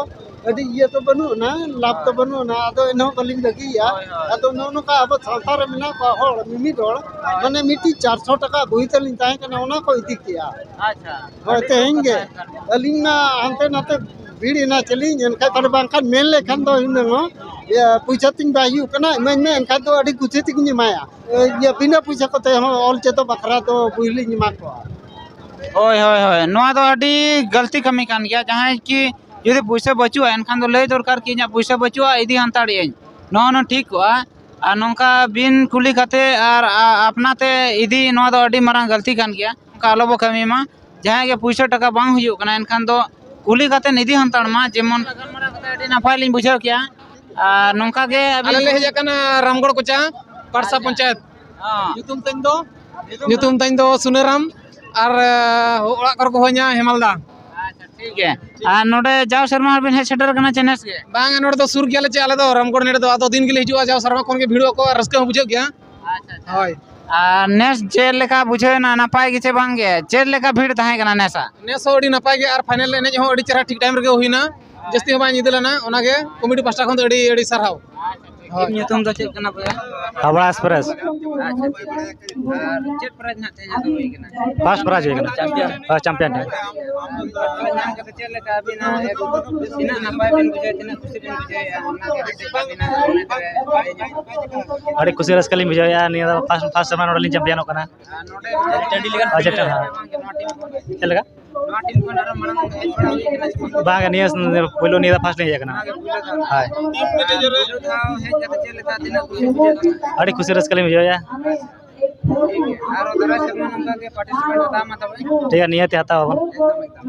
ᱟᱹᱰᱤ ᱤᱭᱟᱹ ᱫᱚ ᱵᱟᱹᱱᱩᱜ ᱟᱱᱟ, ᱞᱟᱵᱷ ᱫᱚ ᱵᱟᱹᱱᱩᱜ ᱟᱱᱟ, ᱟᱫᱚ ᱮᱱᱦᱚᱸ ᱵᱟᱹᱞᱤᱧ ᱵᱟᱹᱜᱤᱭᱮᱫᱼᱟ᱾ ᱦᱳᱭ, ᱦᱳᱭ᱾ ᱟᱫᱚ ᱱᱚᱜᱼᱚ ᱱᱚᱝᱠᱟ ᱟᱵᱚ ᱥᱟᱶᱛᱟ ᱨᱮ ᱢᱮᱱᱟᱜ ᱠᱚᱣᱟ ᱦᱚᱲ, ᱢᱤᱢᱤᱫ ᱦᱚᱲ, ᱢᱟᱱᱮ ᱢᱤᱫᱴᱤᱡ ᱪᱟᱨᱥᱚ ᱴᱟᱠᱟ ᱵᱳᱭ ᱛᱟᱹᱞᱤᱧ ᱛᱟᱦᱮᱸ ᱠᱟᱱᱟ, ᱚᱱᱟ ᱠᱚ ᱤᱫᱤ ᱠᱮᱜᱼᱟ᱾ ᱟᱪᱪᱷᱟ᱾ ᱦᱳᱭ, ᱟᱹᱰᱤ ᱛᱮᱦᱮᱧ ᱫᱩᱠ ᱜᱮ᱾ ᱠᱟᱛᱷᱟ ᱠᱟᱱ ᱜᱮᱭᱟ᱾ ᱟᱹᱞᱤᱧ ᱢᱟ ᱦᱟᱱᱛᱮ ᱱᱟᱛᱮ ᱵᱷᱤᱲ ᱮᱱᱟ ᱪᱮᱞᱤᱧ, ᱮᱱᱠᱷᱟᱡ ᱛᱟᱦᱞᱮ ᱵᱟᱝᱠᱷᱟᱱ ᱢᱮᱱ ᱞᱮᱠᱷᱟᱱ ᱫᱚ ᱦᱩᱱᱟᱹᱝ ᱦᱚᱸ, ᱤᱭᱟᱹ, ᱯᱩᱭᱥᱟᱹ ᱛᱤᱧ ᱵᱟᱭ ᱦᱩᱭᱩᱜ ᱠᱟᱱᱟ, ᱤᱢᱟᱹᱧ ᱢᱮ, ᱮᱱᱠᱷᱟᱡ ᱫᱚ ᱟᱹᱰᱤ ᱠᱩᱥᱤ ᱛᱮᱜᱤᱧ ᱮᱢᱟᱭᱟ᱾ ᱤᱭᱟᱹ, ᱵᱤᱱᱟᱹ ᱯᱩᱭᱥᱟᱹ ᱠᱚᱛᱮ ᱦᱚᱸ ᱚᱞ ᱪᱮᱫᱚᱜ ᱵᱟᱠᱷᱨᱟ ᱫᱚ ᱵᱳᱭ ᱞᱤᱧ ᱮᱢᱟ ᱠᱚᱣᱟ᱾ ᱦᱳᱭ, ᱦᱳᱭ, ᱦᱳᱭ, ᱱᱚᱣᱟ ᱫᱚ ᱟᱹᱰᱤ ᱜᱟᱹᱞᱛᱤ ᱠᱟᱹᱢᱤ ᱠᱟᱱ ᱜᱮᱭᱟ᱾ ᱡᱟᱦᱟᱸᱭ ᱠᱤ ᱡᱩᱫᱤ ᱯᱩᱭᱥᱟᱹ ᱵᱟᱹᱪᱩᱜᱼᱟ, ᱮᱱᱠᱷᱟᱱ ᱫᱚ ᱞᱟᱹᱭ ᱫᱚᱨᱠᱟᱨ ᱠᱤ ᱤᱧᱟᱹᱜ ᱯᱩᱭᱥᱟᱹ ᱵᱟᱹᱪᱩᱜᱼᱟ, ᱤᱫᱤ ᱦᱟᱛᱟᱲᱮᱜ ᱟᱹᱧ, ᱱᱚᱣᱟ ᱦᱚᱸ ᱴᱷᱤᱠ ᱠᱚᱜᱼᱟ᱾ ᱟᱨ ᱱᱚᱝᱠᱟ ᱵᱤᱱ ᱠᱩᱞᱤ ᱠᱟᱛᱮ ᱟᱨ ᱟ-, ᱟᱯᱱᱟ ᱛᱮ ᱤᱫᱤ, ᱱᱚᱣᱟ ᱫᱚ ᱟᱹᱰᱤ ᱢᱟᱨᱟᱝ ᱜᱟᱹᱞᱛᱤ ᱠᱟᱱ ᱜᱮᱭᱟ᱾ ᱱᱚᱝᱠᱟ ᱟᱞᱚ ᱵᱚ ᱠᱟᱹᱢᱤ ᱢᱟ᱾ ᱡᱟᱦᱟᱸᱭ ᱜᱮ ᱯᱩᱭᱥᱟᱹ ᱴᱟᱠᱟ ᱵᱟᱝ ᱦᱩᱭᱩᱜ ᱠᱟᱱᱟ, ᱮᱱᱠᱷᱟᱱ ᱫᱚ ᱠᱩᱞᱤ ᱠᱟᱛᱮ ᱤᱫᱤ ᱦᱟᱛᱟᱲ ᱢᱟ᱾ ᱡᱮᱢᱚᱱ ᱜᱟᱞᱢᱟᱨᱟᱣ ᱠᱟᱛᱮ ᱟᱹᱰᱤ ᱱᱟᱯᱟᱭ ᱞᱤᱧ ᱵᱩᱡᱷᱟᱹᱣ ᱠᱮᱜᱼᱟ᱾ ᱟᱨ ᱱᱚᱝᱠᱟ ᱜᱮ ᱟᱹᱵᱤᱱ ᱟᱞᱮ ᱞᱮ ᱦᱮᱡ ᱟᱠᱟᱱᱟ ᱨᱟᱢᱜᱚᱲ ᱠᱚᱪᱟ᱾ ᱯᱟᱲᱥᱟ ᱯᱚᱧᱪᱟᱭᱮᱛ᱾ ᱦᱚᱸ᱾ ᱧᱩᱛᱩᱢ ᱛᱟᱹᱧ ᱫᱚ, ᱧᱩᱛᱩᱢ ᱛᱟᱹᱧ ᱫᱚ ᱥᱩᱱᱟᱹᱨᱟᱢ, ᱟᱨ ᱚᱲᱟᱜ ᱠᱚᱨᱮ ᱠᱚ ᱦᱚᱦᱚᱧᱟ ᱦᱮᱢᱟᱞᱫᱟ᱾ ᱟᱪᱪᱷᱟ, ᱴᱷᱤᱠ ᱜᱮᱭᱟ᱾ ᱟᱨ ᱱᱚᱰᱮ ᱡᱟᱣ ᱥᱮᱨᱢᱟ ᱦᱚᱸᱵᱤᱱ ᱦᱮᱡ ᱥᱮᱴᱮᱨ ᱠᱟᱱᱟ ᱪᱮ ᱱᱮᱥ ᱜᱮ? ᱵᱟᱝ, ᱱᱚᱰᱮ ᱫᱚ ᱥᱩᱨ ᱜᱮᱭᱟᱞᱮ ᱪᱮ ᱟᱞᱮ ᱫᱚ ᱨᱟᱢᱜᱚᱲ ᱱᱮᱰᱮ ᱫᱚ, ᱟᱫᱚ ᱫᱤᱱ ᱜᱮᱞᱮ ᱦᱤᱡᱩᱜᱼᱟ, ᱡᱟᱣ ᱥᱮᱨᱢᱟ ᱠᱷᱚᱱ ᱜᱮ ᱵᱷᱤᱲᱚᱜ ᱟᱠᱚ ᱟᱨ ᱨᱟᱹᱥᱠᱟᱹ ᱦᱚᱸ ᱵᱩᱡᱷᱟᱹᱜ ᱜᱮᱭᱟ᱾ ᱟᱪᱪᱷᱟ, ᱟᱪᱪᱷᱟ᱾ ᱦᱳᱭ᱾ ᱟᱨ ᱱᱮᱥ ᱪᱮᱫ ᱞᱮᱠᱟ ᱵᱩᱡᱷᱟᱹᱣ ᱮᱱᱟ, ᱱᱟᱯᱟᱭ ᱜᱮ ᱪᱮ ᱵᱟᱝ ᱜᱮ? ᱪᱮᱫ ᱞᱮᱠᱟ ᱵᱷᱤᱲ ᱛᱟᱦᱮᱸ ᱠᱟᱱᱟ ᱱᱮᱥᱟᱜ? ᱱᱮᱥ ᱦᱚᱸ ᱟᱹᱰᱤ ᱱᱟᱯᱟᱭ ᱜᱮ, ᱟᱨ ᱯᱷᱟᱭᱱᱮᱞ ᱮᱱᱮᱡ ᱦᱚᱸ ᱟᱹᱰᱤ ᱪᱮᱦᱨᱟ ᱴᱷᱤᱠ ᱴᱟᱭᱤᱢ ᱨᱮᱜᱮ ᱦᱩᱭᱱᱟ, ᱡᱟᱹᱥᱛᱤ ᱦᱚᱸ ᱵᱟᱝ ᱧᱤᱫᱟᱹ ᱞᱮᱱᱟ, ᱚᱱᱟᱜᱮ ᱠᱚᱢᱤᱴᱤ ᱯᱟᱦᱴᱟ ᱠᱷᱚᱱ ᱫᱚ ᱟᱹᱰᱤ ᱟᱹᱰᱤ ᱥᱟᱨᱦᱟᱣ᱾ ᱟᱪᱪᱷᱟ, ᱴᱷᱤᱠ᱾ ᱦᱳᱭ᱾ ᱧᱩᱛᱩᱢ ᱫᱚ ᱪᱮᱫ ᱠᱟᱱᱟ ᱵᱚᱭᱦᱟ? ᱦᱟᱵᱲᱟ ᱮᱠᱥᱯᱨᱮᱥ᱾ ᱟᱪᱪᱷᱟ, ᱴᱷᱤᱠ᱾ ᱟᱨ ᱪᱮᱫ ᱯᱨᱟᱭᱤᱡᱽ ᱱᱟᱜ ᱛᱮᱦᱮᱧ ᱫᱚ ᱦᱩᱭ ᱠᱟᱱᱟ? ᱯᱷᱟᱥᱴ ᱯᱨᱟᱭᱤᱡᱽ ᱦᱩᱭ ᱠᱟᱱᱟ᱾ ᱪᱟᱢᱯᱤᱭᱟᱱ? ᱦᱳᱭ, ᱪᱟᱢᱯᱤᱭᱟᱱ ᱴᱤᱢ᱾ ᱯᱨᱟᱭᱤᱡᱽ ᱧᱟᱢ ᱠᱟᱛᱮ ᱪᱮᱫ ᱞᱮᱠᱟ ᱟᱹᱵᱤᱱᱟᱜ, ᱛᱤᱱᱟᱹᱜ ᱱᱟᱯᱟᱭ ᱵᱤᱱ ᱵᱩᱡᱷᱟᱹᱣ, ᱛᱤᱱᱟᱹᱜ ᱠᱩᱥᱤ ᱵᱤᱱ ᱵᱩᱡᱷᱟᱹᱣᱮᱫᱼᱟ, ᱚᱱᱟ ᱜᱮ ᱠᱟᱹᱴᱤᱡ ᱟᱹᱵᱤᱱᱟᱜ ᱢᱚᱱᱮ ᱨᱮ ᱵᱟᱹᱲᱤᱡ ᱧᱚᱜ? ᱟᱹᱰᱤ ᱠᱩᱥᱤ ᱨᱟᱹᱥᱠᱟᱹ ᱞᱤᱧ ᱵᱩᱡᱷᱟᱹᱣᱮᱫᱼᱟ, ᱱᱤᱭᱟᱹ ᱫᱷᱟᱣ ᱯᱷᱟᱥᱴ, ᱯᱷᱟᱥᱴ ᱥᱮᱨᱢᱟ ᱱᱚᱰᱮ ᱞᱤᱧ ᱪᱟᱢᱯᱤᱭᱟᱱᱚᱜ ᱠᱟᱱᱟ᱾ ᱟᱨ ᱱᱚᱰᱮ ᱦᱳᱭ, ᱪᱟᱹᱰᱤ ᱞᱮᱠᱟ ᱦᱳᱭ᱾ ᱪᱮᱫ ᱞᱮᱠᱟ? ᱱᱚᱣᱟ ᱴᱤᱢ ᱠᱷᱚᱱ ᱟᱨᱚ ᱢᱟᱲᱟᱝ ᱦᱮᱡ ᱵᱟᱲᱟ ᱦᱩᱭ ᱠᱟᱱᱟ ᱥᱮ ᱵᱟᱝ? ᱵᱟᱝ, ᱱᱤᱭᱟᱹ ᱯᱳᱭᱞᱳ, ᱱᱤᱭᱟᱹ ᱫᱷᱟᱣ ᱯᱷᱟᱥᱴ ᱞᱤᱧ ᱦᱮᱡ ᱟᱠᱟᱱᱟ᱾ ᱱᱚᱣᱟ ᱜᱮ ᱯᱳᱭᱞᱳ ᱫᱷᱟᱣ? ᱦᱳᱭ᱾ ᱟᱨ ᱯᱳᱭᱞᱳ ᱫᱷᱟᱣ ᱦᱮᱡ ᱠᱟᱛᱮ ᱪᱮᱫ ᱞᱮᱠᱟ, ᱛᱤᱱᱟᱹᱜ ᱠᱩᱥᱤ ᱵᱩᱡᱷᱟᱹᱜ ᱠᱟᱱᱟ? ᱟᱹᱰᱤ ᱠᱩᱥᱤ ᱨᱟᱹᱥᱠᱟᱹ ᱞᱤᱧ ᱵᱩᱡᱷᱟᱹᱣᱮᱫᱼᱟ᱾ ᱴᱷᱤᱠ ᱜᱮᱭᱟ᱾ ᱟᱨᱚ ᱫᱟᱨᱟᱭ ᱥᱮᱨᱢᱟ ᱱᱚᱝᱠᱟ ᱜᱮ ᱯᱟᱨᱴᱤᱥᱤᱯᱮᱴ ᱦᱟᱛᱟᱣ ᱢᱟ ᱛᱚᱵᱮ᱾ ᱴᱷᱤᱠ ᱜᱮᱭᱟ, ᱱᱤᱭᱟᱹᱛᱮ ᱦᱟᱛᱟᱣ ᱟᱵᱚᱱ᱾ ᱮᱠᱫᱚᱢ, ᱮᱠᱫᱚᱢ᱾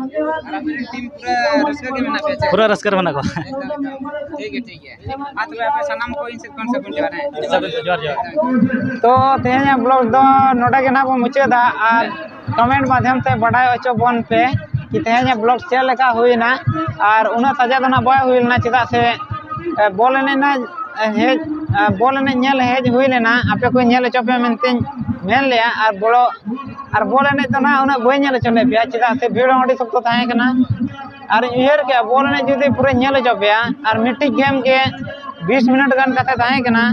ᱟᱨ ᱟᱯᱮ ᱨᱮᱱ ᱴᱤᱢ ᱯᱩᱨᱟᱹ ᱨᱟᱹᱥᱠᱟᱹ ᱜᱮ ᱢᱮᱱᱟᱜ ᱯᱮᱭᱟ ᱪᱮ? ᱯᱩᱨᱟᱹ ᱨᱟᱹᱥᱠᱟᱹ ᱨᱮ ᱢᱮᱱᱟᱜ ᱠᱚᱣᱟ᱾ ᱮᱠᱫᱚᱢ, ᱮᱠᱫᱚᱢ᱾ ᱴᱷᱤᱠ ᱜᱮᱭᱟ, ᱴᱷᱤᱠ ᱜᱮᱭᱟ᱾ ᱢᱟ ᱛᱚᱵᱮ ᱟᱯᱮ ᱥᱟᱱᱟᱢ ᱠᱚ ᱤᱧ ᱥᱮᱫ ᱠᱷᱚᱱ ᱥᱟᱹᱜᱩᱱ ᱡᱚᱦᱟᱨ, ᱦᱮᱸ᱾ ᱡᱚᱦᱟᱨ, ᱡᱚᱦᱟᱨ, ᱡᱚᱦᱟᱨ᱾ ᱛᱚ ᱛᱮᱦᱮᱧᱟᱜ ᱵᱞᱚᱜ ᱫᱚ ᱱᱚᱰᱮ ᱜᱮ ᱱᱟᱜ ᱵᱚᱱ ᱢᱩᱪᱟᱹᱫᱟ, ᱟᱨ ᱠᱚᱢᱮᱱᱴ ᱢᱟᱫᱽᱫᱷᱚᱢ ᱛᱮ ᱵᱟᱰᱟᱭ ᱦᱚᱪᱚ ᱵᱚᱱ ᱯᱮ ᱠᱤ ᱛᱮᱦᱮᱧᱟᱜ ᱵᱞᱚᱜ ᱪᱮᱫ ᱞᱮᱠᱟ ᱦᱩᱭᱱᱟ᱾ ᱟᱨ ᱩᱱᱟᱹᱜ ᱛᱟᱡᱟ ᱫᱚ ᱱᱟᱜ ᱵᱟᱭ ᱦᱩᱭ ᱞᱮᱱᱟ, ᱪᱮᱫᱟᱜ ᱥᱮ, ᱮ, ᱵᱚᱞ ᱮᱱᱮᱡ ᱱᱟᱜ ᱦᱮᱡ, ᱮ, ᱵᱚᱞ ᱮᱱᱮᱡ ᱧᱮᱞ ᱦᱮᱡ ᱦᱩᱭ ᱞᱮᱱᱟ, ᱟᱯᱮ ᱠᱚ ᱧᱮᱞ ᱦᱚᱪᱚ ᱯᱮ ᱢᱮᱱᱛᱮᱧ ᱢᱮᱱ ᱞᱮᱜᱼᱟ᱾ ᱟᱨ ᱵᱚᱞᱚ, ᱟᱨ ᱵᱚᱞ ᱮᱱᱮᱡ ᱫᱚ ᱱᱟᱜ ᱩᱱᱟᱹᱜ ᱵᱟᱹᱧ ᱧᱮᱞ ᱦᱚᱪᱚ ᱞᱮᱫ ᱯᱮᱭᱟ, ᱪᱮᱫᱟᱜ ᱥᱮ ᱵᱷᱤᱲ ᱦᱚᱸ ᱟᱹᱰᱤ ᱥᱚᱠᱛᱚ ᱛᱟᱦᱮᱸ ᱠᱟᱱᱟ᱾ ᱟᱨᱤᱧ ᱩᱭᱦᱟᱹᱨ ᱠᱮᱜᱼᱟ, ᱵᱚᱞ ᱮᱱᱮᱡ ᱡᱩᱫᱤ ᱯᱩᱨᱟᱹᱧ ᱧᱮᱞ ᱦᱚᱪᱚ ᱯᱮᱭᱟ, ᱟᱨ ᱢᱤᱫᱴᱤᱡ ᱜᱮᱢ ᱜᱮ ᱵᱤᱥ ᱢᱤᱱᱤᱴ ᱜᱟᱱ ᱠᱟᱛᱮ ᱛᱟᱦᱮᱸ ᱠᱟᱱᱟ,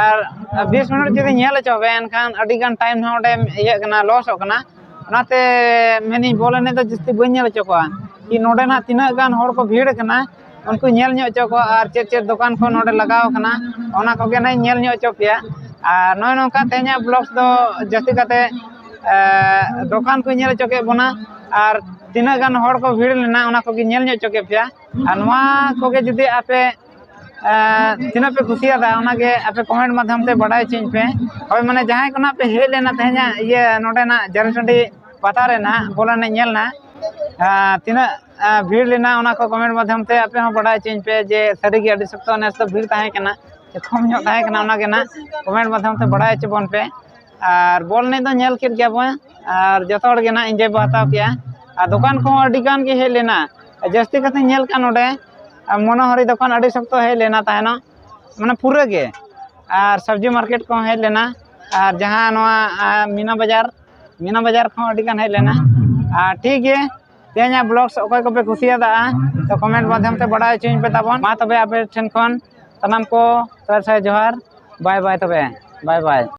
ᱟᱨ ᱵᱤᱥ ᱢᱤᱱᱤᱴ ᱡᱩᱫᱤ ᱧᱮᱞ ᱦᱚᱪᱚ ᱯᱮᱭᱟ, ᱮᱱᱠᱷᱟᱱ ᱟᱹᱰᱤ ᱜᱟᱱ ᱴᱟᱭᱤᱢ ᱦᱚᱸ ᱚᱸᱰᱮ ᱤᱭᱟᱹᱜ ᱠᱟᱱᱟ, ᱞᱚᱥᱚᱜ ᱠᱟᱱᱟ᱾ ᱚᱱᱟᱛᱮ ᱢᱮᱱᱤᱧ, ᱵᱚᱞ ᱮᱱᱮᱡ ᱫᱚ ᱡᱟᱹᱥᱛᱤ ᱵᱟᱹᱧ ᱧᱮᱞ ᱦᱚᱪᱚ ᱠᱚᱣᱟ, ᱠᱤ ᱱᱚᱰᱮ ᱱᱟᱜ ᱛᱤᱱᱟᱹᱜ ᱜᱟᱱ ᱦᱚᱲ ᱠᱚ ᱵᱷᱤᱲ ᱠᱟᱱᱟ, ᱩᱱᱠᱩ ᱧᱮᱞ ᱧᱚᱜ ᱦᱚᱪᱚ ᱠᱚᱣᱟ, ᱟᱨ ᱪᱮᱫ ᱪᱮᱫ ᱫᱚᱠᱟᱱ ᱠᱚ ᱱᱚᱰᱮ ᱞᱟᱜᱟᱣ ᱠᱟᱱᱟ, ᱚᱱᱟ ᱠᱚᱜᱮ ᱱᱟᱜ ᱤᱧ ᱧᱮᱞ ᱧᱚᱜ ᱦᱚᱪᱚ ᱯᱮᱭᱟ᱾ ᱟᱨ ᱱᱚᱜᱼᱚᱭ ᱱᱚᱝᱠᱟ ᱛᱮᱦᱮᱧᱟᱜ ᱵᱞᱚᱜ ᱫᱚ ᱡᱟᱹᱥᱛᱤ ᱠᱟᱛᱮ, ᱮ, ᱫᱚᱠᱟᱱ ᱠᱚ ᱧᱮᱞ ᱦᱚᱪᱚ ᱠᱮᱫ ᱵᱚᱱᱟ, ᱟᱨ ᱛᱤᱱᱟᱹᱜ ᱜᱟᱱ ᱦᱚᱲ ᱠᱚ ᱵᱷᱤᱲ ᱞᱮᱱᱟ, ᱚᱱᱟ ᱠᱚᱜᱮ ᱧᱮᱞ ᱧᱚᱜ ᱦᱚᱪᱚ ᱠᱮᱫ ᱯᱮᱭᱟ᱾ ᱟᱨ ᱱᱚᱣᱟ ᱠᱚᱜᱮ ᱡᱩᱫᱤ ᱟᱯᱮ, ᱮ, ᱛᱤᱱᱟᱹᱜ ᱯᱮ ᱠᱩᱥᱤᱭᱟᱫᱟ, ᱚᱱᱟᱜᱮ ᱟᱯᱮ ᱠᱚᱢᱮᱱᱴ ᱢᱟᱫᱽᱫᱷᱚᱢ ᱛᱮ ᱵᱟᱰᱟᱭ ᱦᱚᱪᱚᱧ ᱯᱮ᱾ ᱦᱳᱭ, ᱢᱟᱱᱮ ᱡᱟᱦᱟᱸᱭ ᱠᱚ ᱱᱟᱜ ᱯᱮ ᱦᱮᱡ ᱞᱮᱱᱟ ᱛᱮᱦᱮᱧᱟᱜ ᱤᱭᱟᱹ ᱱᱚᱰᱮᱱᱟᱜ ᱡᱟᱹᱨᱩᱥᱟᱺᱰᱤ ᱯᱟᱛᱟ ᱨᱮ ᱱᱟᱜ ᱵᱚᱞ ᱮᱱᱮᱡ ᱧᱮᱞ ᱱᱟ, ᱮ, ᱛᱤᱱᱟᱹᱜ, ᱮ, ᱵᱷᱤᱲ ᱞᱮᱱᱟ, ᱚᱱᱟ ᱠᱚ ᱠᱚᱢᱮᱱᱴ ᱢᱟᱫᱽᱫᱷᱚᱢ ᱛᱮ ᱟᱯᱮ ᱦᱚᱸ ᱵᱟᱰᱟᱭ ᱦᱚᱪᱚᱧ ᱯᱮ ᱡᱮ ᱥᱟᱹᱨᱤᱜᱮ ᱟᱹᱰᱤ ᱥᱚᱠᱛᱚ ᱱᱮᱥ ᱫᱚ ᱵᱷᱤᱲ ᱛᱟᱦᱮᱸ ᱠᱟᱱᱟ᱾ ᱠᱚᱢ ᱧᱚᱜ ᱛᱟᱦᱮᱸ ᱠᱟᱱᱟ, ᱚᱱᱟ ᱜᱮ ᱱᱟᱜ ᱠᱚᱢᱮᱱᱴ ᱢᱟᱫᱽᱫᱷᱚᱢ ᱛᱮ ᱵᱟᱲᱟᱭ ᱦᱚᱪᱚ ᱵᱚᱱ ᱯᱮ᱾ ᱟᱨ ᱵᱚᱞ ᱮᱱᱮᱡ ᱫᱚ ᱧᱮᱞ ᱠᱮᱫ ᱜᱮᱭᱟ ᱵᱚᱱ, ᱟᱨ ᱡᱚᱛᱚ ᱦᱚᱲ ᱜᱮ ᱱᱟᱜ ᱤᱱᱡᱚᱭ ᱵᱚ ᱦᱟᱛᱟᱣ ᱠᱮᱜᱼᱟ᱾ ᱟᱨ ᱫᱚᱠᱟᱱ ᱠᱚᱦᱚᱸ ᱟᱹᱰᱤ ᱜᱟᱱ ᱜᱮ ᱦᱮᱡ ᱞᱮᱱᱟ᱾ ᱡᱟᱹᱥᱛᱤ ᱠᱟᱛᱮ ᱧᱮᱞ ᱠᱟᱱ ᱱᱚᱰᱮ ᱟᱨ ᱢᱚᱱᱳᱦᱟᱨᱤ ᱫᱚᱠᱟᱱ ᱟᱹᱰᱤ ᱥᱚᱠᱛᱚ ᱦᱮᱡ ᱞᱮᱱᱟ ᱛᱟᱦᱮᱱᱚᱜ, ᱢᱟᱱᱮ ᱯᱩᱨᱟᱹ ᱜᱮ᱾ ᱟᱨ ᱥᱚᱵᱽᱡᱤ ᱢᱟᱨᱠᱮᱴ ᱠᱚᱦᱚᱸ ᱦᱮᱡ ᱞᱮᱱᱟ᱾ ᱟᱨ ᱡᱟᱦᱟᱸ ᱱᱚᱣᱟ ᱟᱨ ᱢᱤᱱᱟ ᱵᱟᱡᱟᱨ, ᱢᱤᱱᱟ ᱵᱟᱡᱟᱨ ᱠᱚᱦᱚᱸ ᱟᱹᱰᱤ ᱜᱟᱱ ᱦᱮᱡ ᱞᱮᱱᱟ᱾ ᱟᱨ ᱴᱷᱤᱠ ᱜᱮ, ᱛᱮᱦᱮᱧᱟᱜ ᱵᱞᱚᱜᱥ ᱚᱠᱚᱭ ᱠᱚᱯᱮ ᱠᱩᱥᱤᱭᱟᱫᱟ, ᱛᱚ ᱠᱚᱢᱮᱱᱴ ᱢᱟᱫᱽᱫᱷᱚᱢ ᱛᱮ ᱵᱟᱲᱟᱭ ᱦᱚᱪᱚᱧ ᱯᱮ ᱛᱟᱵᱚᱱ᱾ ᱢᱟ ᱛᱚᱵᱮ ᱟᱯᱮ ᱴᱷᱮᱱ ᱠᱷᱚᱱ ᱥᱟᱱᱟᱢ ᱠᱚ ᱥᱟᱭ ᱥᱟᱭ ᱡᱚᱦᱟᱨ᱾ ᱵᱟᱭ ᱵᱟᱭ ᱛᱚᱵᱮ, ᱵᱟᱭ ᱵᱟᱭ᱾